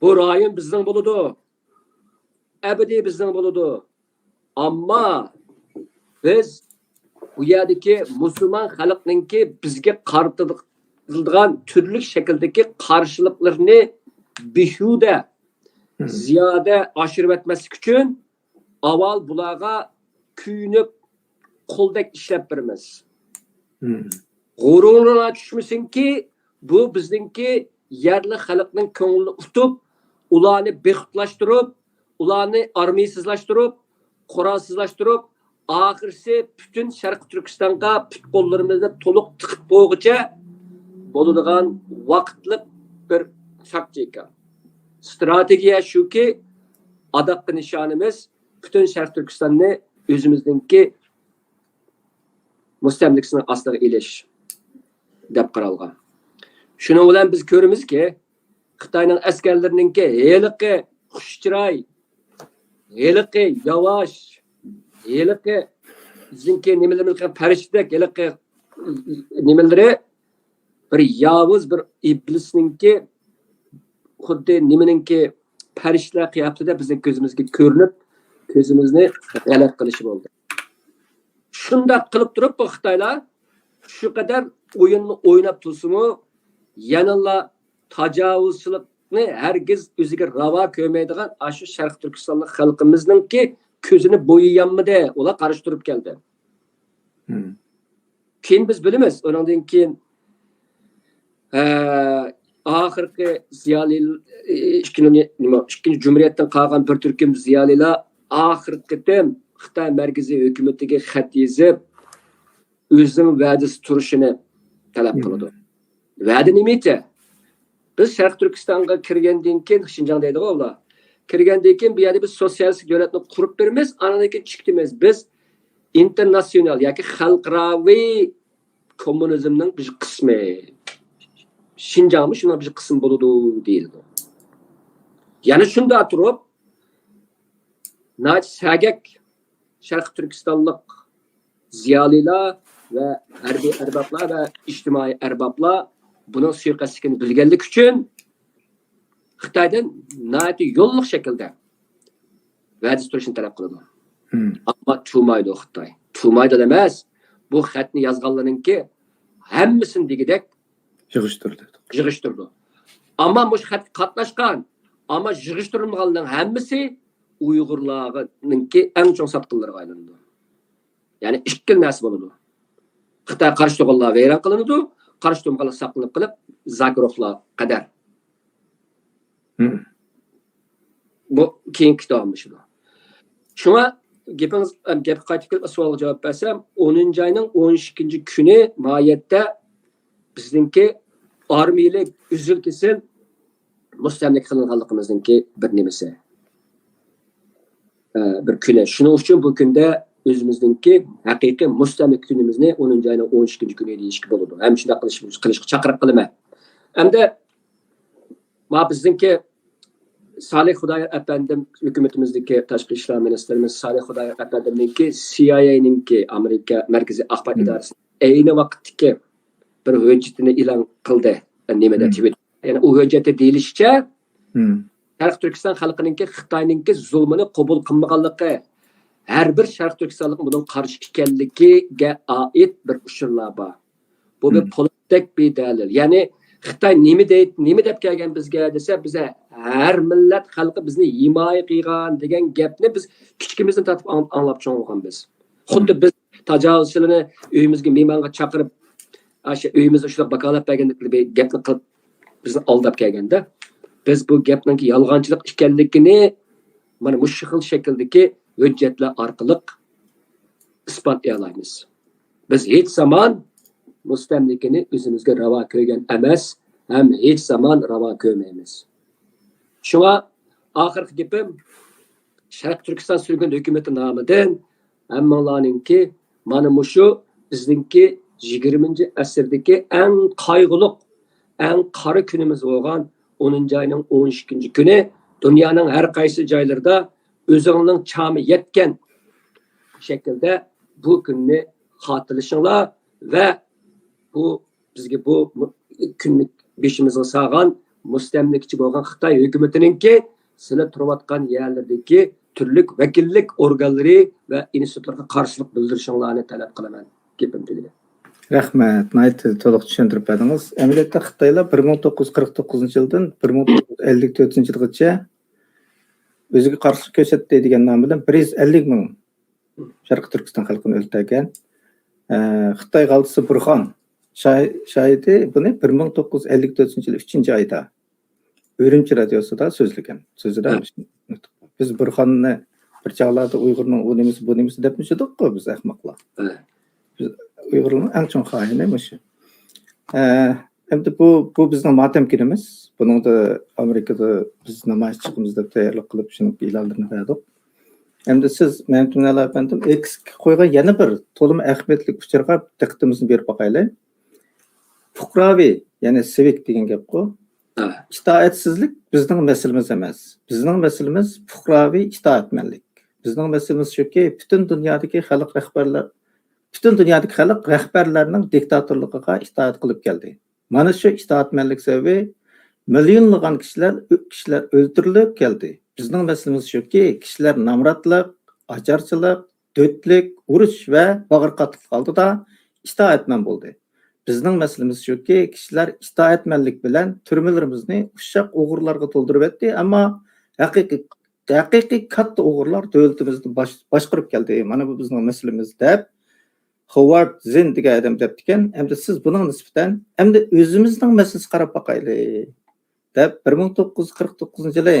بۇ رايون بىزنىڭ بولىدۇ. ئەبەدىي بىزنىڭ بولىدۇ. ئەمما بىز بۇ يەردىكى مۇسۇلمان خەلقنىڭكى بىزگە قارىتىلىدىغان تۈرلۈك شەكىلدىكى قارشىلىقلىرىنى بىھۇدە، مم. زىيادە ئاشۇرۇۋەتمەسلىك ئۈچۈن ئاۋۋال بۇلارغا كۆيۈنۈپ، قۇلدەك ئىشلەپ بېرىمىز. مم. غۇرۇرىغا چۈشمىسۇنكى، بۇ بىزنىڭكى يەرلىك خەلقنىڭ كۆڭلىنى ئۇتۇپ، ئۇلارنى بىخۇدلاشتۇرۇپ، ئۇلارنى ئارمىيىسىزلاشتۇرۇپ، قورالسىزلاشتۇرۇپ، ئاخىرسى پۈتۈن شەرقىي تۈركىستانغا پۇت-قوللىرىمىزنى تولۇق تىقىپ بولغۇچە بولىدىغان ۋاقىتلىق بىر تاكتىكا. ستراتېگىيە شۇكى، ئاداققى نىشانىمىز پۈتۈن شەرقىي تۈركىستاننى ئۆزىمىزنىڭكى مۇستەملىكىسىنىڭ ئاستىغا ئېلىش دەپ قارالغان. شۇنىڭ بىلەن بىز كۆرىمىزكى، خىتاينىڭ ئەسكەرلىرىنىڭكى ھېلىقى خۇش چىراي، ھېلىقى ياۋاش، ھېلىقى بىزنىڭكى نېمىلىرىمىزگە پەرىشتىدەك ھېلىقى نېمىلىرى بىر ياۋۇز، بىر ئىبلىسنىڭكى، خۇددى نېمىنىڭكى، پەرىشتىلەر قىياپىتىدە بىزنىڭ كۆزىمىزگە كۆرۈنۈپ، كۆزىمىزنى غەلەت قىلىشى بولدى. شۇنداق قىلىپ تۇرۇپ، بۇ خىتايلار شۇ قەدەر ئويۇننى ئويناپ تۇرسىمۇ، يەنىلا تاجاۋۇزچىلىقنى ھەرگىز ئۆزىگە راۋا كۆرمەيدىغان ئاشۇ شەرقىي تۈركىستانلىق خەلقىمىزنىڭكى كۆزىنى بويىيالمىدى، ئۇلار قارشى تۇرۇپ كەلدى. مم. كېيىن بىز بىلىمىز، ئۇنىڭدىن كېيىن، ئە، ئاخىرقى زىيالىي، ئىككىنچى، نېمە، ئىككىنچى جۇمھۇرىيەتتىن قالغان بىر تۈركۈم زىيالىيلار ئاخىرقى قېتىم خىتاي مەركىزىي ھۆكۈمىتىگە خەت يېزىپ، ئۆزىنىڭ ۋەدىسى تۇرۇشىنى تەلەپ مم. قىلىدۇ. ۋەدە نېمىچە؟ بىز شەرقىي تۈركىستانغا كىرگەندىن كېيىن، شىنجاڭ دەيدىغۇ ئۇلار. كىرگەندىن كېيىن بۇ يەردە بىز سوتسىيالىستىك دۆلەتنى قۇرۇپ بېرىمىز، ئاندىن كېيىن چىقتىمىز. بىز ئىنتېرناتسىيونال ياكى خەلقئاراۋى كوممۇنىزمنىڭ بىر قىسمى. شىنجاڭمۇ شۇنىڭ بىر قىسمى بولىدۇ دېيىلىدۇ. يەنە شۇنداق تۇرۇپ، ناھايىتى سەگەك شەرقىي تۈركىستانلىق زىيالىيلار ۋە ھەربىي ئەربابلار ۋە ئىجتىمائىي ئەربابلار بۇنىڭ سۇيىقەستلىكىنى بىلگەنلىكى ئۈچۈن خىتايدىن ناھايىتى يوللۇق شەكىلدە ۋەدىسى تۇرۇشنى تەلەپ قىلىدۇ. ئەمما تۇمايدۇ خىتاي. تۇمايدۇ ئەمەس، بۇ خەتنى يازغانلارنىڭكى ھەممىسىنى دېگۈدەك يىغىشتۇرىدۇ. يىغىشتۇرىدۇ. ئەمما مۇشۇ خەتكە قاتناشقان، ئەمما يىغىشتۇرۇلمىغانلارنىڭ ھەممىسى ئۇيغۇرلارنىڭكى ئەڭ چوڭ ساتقىنلىرىغا ئايلىنىدۇ. يەنى ئىككىلا نەرسە بولىدۇ. خىتايغا قارشى تۇرغانلار ۋەيران قىلىنىدۇ، قارشى تۇرمىغانلار ساقلىنىپ قېلىپ، زاكىروفلار قەدەر. بۇ كېيىنكى داۋاملىشىدۇ. شۇڭا گېپىڭىز، گەپكە قايتىپ كېلىپ، سوئالغا جاۋاب بەرسەم، ئونىنچى ئاينىڭ ئون ئىككىنچى كۈنى ماھىيەتتە بىزنىڭكى ئارمىيەلىك ئۈزۈل-كېسىل مۇستەملىكە قىلىنغانلىقىمىزنىڭكى بىر نېمىسى، ئە، بىر كۈنى. شۇنىڭ ئۈچۈن بۇ كۈندە ئۆزىمىزنىڭكى ھەقىقىي مۇستەملىكە كۈنىمىزنى ئونىنچى ئاينىڭ ئون ئىككىنچى كۈنى دېيىشكە بولىدۇ. ھەم شۇنداق قىلىش، قىلىشقا چاقىرىق قىلىمەن. ئەمدى ما بىزنىڭكى سالىھ خۇدايار ئەپەندىم، ھۆكۈمىتىمىزدىكى تاشقى ئىشلار مىنىستىرىمىز سالىھ خۇدايار ئەپەندىمنىڭكى سى ئاي ئەينىڭكى، ئامېرىكا مەركىزىي ئاخبارات ئىدارىسى ئەينى ۋاقىتتىكى بىر ھۆججىتىنى ئېلان قىلدى. نېمىدە، تىۋىتتېر. يەنى ئۇ ھۆججەتتە دېيىلىشىچە، شەرقىي تۈركىستان خەلقىنىڭكى خىتاينىڭكى زۇلمىنى قوبۇل قىلمىغانلىقى، ھەر بىر شەرقىي تۈركىستانلىق بۇنىڭغا قارشى ئىكەنلىكىگە ئائىت بىر ئۇچۇرلار بار. بۇ بىر پولاتتەك بىر دەلىل. يەنى خىتاي نېمە دەيت-، نېمە دەپ كەلگەن بىزگە دېسە، بىز ھەر مىللەت خەلقى بىزنى ھىمايە قىلغان دېگەن گەپنى بىز كىچىكىمىزدىن تارتىپ ئاڭ-، ئاڭلاپ چوڭ بولغان بىز. خۇددى بىز تاجاۋۇزچىلارنى ئۆيىمىزگە مېھمانغا چاقىرىپ، ئاشۇ ئۆيىمىزدە شۇنداق ۋاكالەت بەرگەندەك بىر گەپنى قىلىپ، بىزنى ئالداپ كەلگەندە، بىز بۇ گەپنىڭكى يالغانچىلىق ئىكەنلىكىنى مانا مۇشۇ خىل شەكىلدىكى ھۆججەتلەر ئارقىلىق ئىسپاتلىيالايمىز. بىز ھېچ زامان مۇستەملىكىنى ئۆزىمىزگە راۋا كۆرگەن ئەمەس ھەم ھېچ زامان راۋا كۆرمەيمىز. شۇڭا ئاخىرقى گېپىم، شەرقىي تۈركىستان سۈرگۈن ھۆكۈمىتى نامىدىن ھەممىڭلارنىڭكى مانا مۇشۇ بىزنىڭكى يىگىرمىنچى ئەسىردىكى ئەڭ قايغۇلۇق، ئەڭ قارا كۈنىمىز بولغان ئونىنچى ئاينىڭ ئون ئىككىنچى كۈنى دۇنيانىڭ ھەر قايسى جايلىرىدا ئۆزۈڭنىڭ چامى يەتكەن شەكىلدە بۇ كۈننى خاتىرىلىشىڭلار ۋە بۇ بىزگە بۇ مۇ-، كۈننى بېشىمىزغا سالغان مۇستەملىكىچى بولغان خىتاي ھۆكۈمىتىنىڭكى سىلەر تۇرۇۋاتقان يەرلىرىدىكى تۈرلۈك ۋەكىللىك ئورگانلىرى ۋە ئىنستىتۇتلىرىغا قارشىلىق بىلدۈرۈشۈڭلارنى تەلەپ قىلىمەن. گېپىم تۈگىدى. رەھمەت، ناھايىتى تولۇق چۈشەندۈرۈپ بەردىڭىز. ئەمەلىيەتتە خىتايلار بىر مىڭ توققۇز يۈز قىرىق توققۇزىنچى يىلدىن بىر مىڭ توققۇز يۈز ئەللىك تۆتىنچى يىلغىچە ئۆزىگە قارشىلىق كۆرسەتتى دېگەن نام بىلەن بىر يۈز ئەللىك مىڭ شەرقىي تۈركىستان خەلقىنى ئۆلتۈرگەن. ئە، خىتاي غالتىسى بۇرخان شاھى-، شاھىدى بۇنى بىر مىڭ توققۇز يۈز ئەللىك تۆتىنچى يىل ئۈچىنچى ئايدا ئۈرۈمچى رادىيوسىدا سۆزلىگەن. سۆزىدە بىز بۇرخاننى بىر چاغلاردا ئۇيغۇرنىڭ ئۇ نېمىسى، بۇ نېمىسى دەپ يۈردۇققۇ بىز ئەخمەقلار. بىز ئۇيغۇرنىڭ ئەڭ چوڭ خائىنى مۇشۇ. ئە، ئەمدى بۇ، بۇ بىزنىڭ ماتەم كۈنىمىز. بۇنىڭدا ئامېرىكىدا بىز نامايىش چىقىمىز دەپ تەييارلىق قىلىپ، شۇنىڭ ئېلانلىرىنى بەردۇق. ئەمدى سىز مەمتىمىن ئەپەندىم ئېكسكە قويغان يەنە بىر تولىمۇ ئەھمىيەتلىك ئۇچۇرغا دىققىتىمىزنى بېرىپ باقايلى. پۇقراۋى، يەنى سىۋىك دېگەن گەپقۇ. ئىتائەتسىزلىك بىزنىڭ مەسىلىمىز ئەمەس. بىزنىڭ مەسىلىمىز پۇقراۋى ئىتائەتمەنلىك. بىزنىڭ مەسىلىمىز شۇكى، پۈتۈن دۇنيادىكى خەلق رەھبەرلەر، پۈتۈن دۇنيادىكى خەلق رەھبەرلەرنىڭ دىكتاتورلۇقىغا ئىتائەت قىلىپ كەلدى. مانا شۇ ئىتائەتمەنلىك سەۋەبى مىليونلىغان كىشىلەر، كىشىلەر ئۆلتۈرۈلۈپ كەلدى. بىزنىڭ مەسىلىمىز شۇكى، كىشىلەر نامراتلىق، ئاچارچىلىق، دۆتلۈك، ئۇرۇش ۋە باغرى قاتتىق ئالدىدا ئىتائەتمەن بولدى. بىزنىڭ مەسىلىمىز شۇكى، كىشىلەر ئىتائەتمەنلىك بىلەن تۈرمىلىرىمىزنى ئۇششاق ئوغرىلارغا تولدۇرۇۋەتتى، ئەمما ھەقىقىي، ھەقىقىي كاتتا ئوغرىلار دۆلىتىمىزنى باش-، باشقۇرۇپ كەلدى. مانا بۇ بىزنىڭ مەسىلىمىز دەپ، خوۋارد زىن دېگەن ئادەم دەپتىكەن. ئەمدى سىز بۇنىڭغا نىسبەتەن، ئەمدى ئۆزىمىزنىڭ مەسىلىسىگە قاراپ باقايلى، دەپ، بىر مىڭ توققۇز يۈز قىرىق توققۇزىنچى يىلى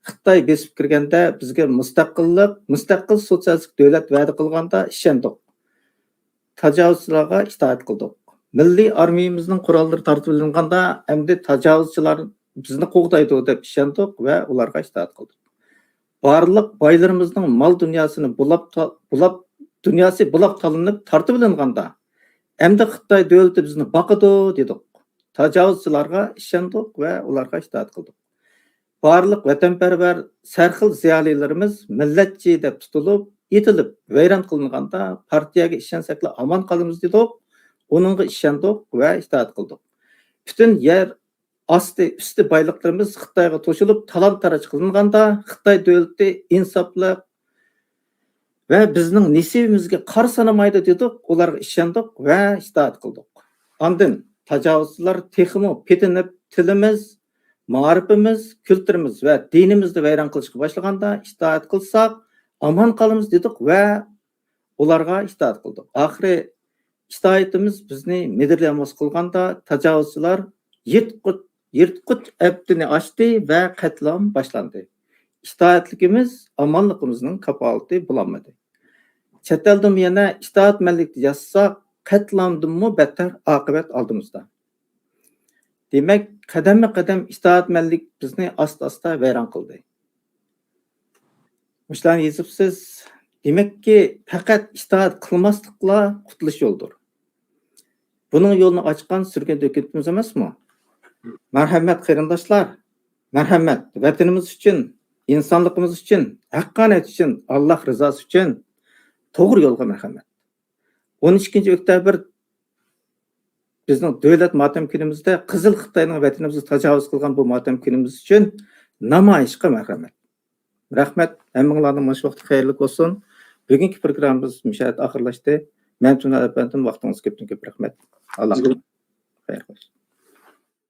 خىتاي بېسىپ كىرگەندە، بىزگە مۇستەقىللىق، مۇستەقىل سوتسىيالىستىك دۆلەت ۋەدە قىلغاندا ئىشەندۇق. تاجاۋۇزچىلارغا ئىتائەت قىلدۇق. مىللىي ئارمىيىمىزنىڭ قوراللىرى تارتىۋېلىنغاندا، ئەمدى تاجاۋۇزچىلار بىزنى قوغدايدۇ دەپ ئىشەندۇق ۋە ئۇلارغا ئىتائەت قىلدۇق. بارلىق بايلىرىمىزنىڭ مال دۇنياسىنى بۇلاپ تا-، بۇلاپ، دۇنياسى بۇلاپ تالىنىپ تارتىۋېلىنغاندا، ئەمدى خىتاي دۆلىتى بىزنى باقىدۇ دېدۇق. تاجاۋۇزچىلارغا ئىشەندۇق ۋە ئۇلارغا ئىتائەت قىلدۇق. بارلىق ۋەتەنپەرۋەر سەرخىل زىيالىيلىرىمىز مىللەتچى دەپ تۇتۇلۇپ، ئېتىلىپ، ۋەيران قىلىنغاندا، پارتىيەگە ئىشەنسەكلا ئامان قالىمىز دېدۇق، ئۇنىڭغا ئىشەندۇق ۋە ئىتائەت قىلدۇق. پۈتۈن يەر ئاستى، ئۈستى بايلىقلىرىمىز خىتايغا توشۇلۇپ، تالان-تاراج قىلىنغاندا، خىتاي دۆلىتى ئىنساپلىق ۋە بىزنىڭ نېسىۋىمىزگە قارا سانىمايدۇ دېدۇق، ئۇلارغا ئىشەندۇق ۋە ئىتائەت قىلدۇق. ئاندىن تاجاۋۇزچىلار تېخىمۇ پېتىنىپ، تىلىمىز، مائارىپىمىز، كۈلتۈرىمىز ۋە دىنىمىزنى ۋەيران قىلىشقا باشلىغاندا، ئىتائەت قىلساق، ئامان قالىمىز دېدۇق ۋە ئۇلارغا ئىتائەت قىلدۇق. ئاخىرى ئىتائىتىمىز بىزنى مىدىرلىيالماس قىلغاندا، تاجاۋۇزچىلار يىرتقۇچ، يىرتقۇچ ئەپتىنى ئاچتى ۋە قەتلىئام باشلاندى. ئىتائەتلىكىمىز ئامانلىقىمىزنىڭ كاپالىتى بولالمىدى. چەت ئەلدىمۇ يەنە ئىتائەتمەنلىك ياسىساق، قەتلىئامدىنمۇ بەتتەر ئاقىۋەت ئالدىمىزدا. دېمەك، قەدەممۇ قەدەم ئىتائەتمەنلىك بىزنى ئاستا-ئاستا ۋەيران قىلدى. مۇشۇلارنى يېزىپسىز. دېمەككى، پەقەت ئىتائەت قىلماسلىقلا قۇتۇلۇش يولىدۇر. بۇنىڭ يولىنى ئاچقان سۈرگۈندە ھۆكۈمىتىمىز ئەمەسمۇ؟ مەرھەمەت، قېرىنداشلار، مەرھەمەت! ۋەتىنىمىز ئۈچۈن، ئىنسانلىقىمىز ئۈچۈن، ھەققانىيەت ئۈچۈن، ئاللاھ رىزاسى ئۈچۈن توغرا يولغا مەرھەمەت! ئون ئىككىنچى ئۆكتەبىر بىزنىڭ دۆلەت ماتەم كۈنىمىزدە قىزىل خىتاينىڭ ۋەتىنىمىزگە تاجاۋۇز قىلغان بۇ ماتەم كۈنىمىز ئۈچۈن نامايىشقا مەرھەمەت. رەھمەت، ھەممىڭلارنىڭ مۇشۇ ۋاقتى خەيرلىك بولسۇن. بۈگۈنكى پروگراممىمىز مۇشۇ يەردە ئاخىرلاشتى. مەمتىمىن ئەپەندىم، ۋاقتىڭىزغا كۆپتىن كۆپ رەھمەت. ئاللاھ خەير قىلسۇن.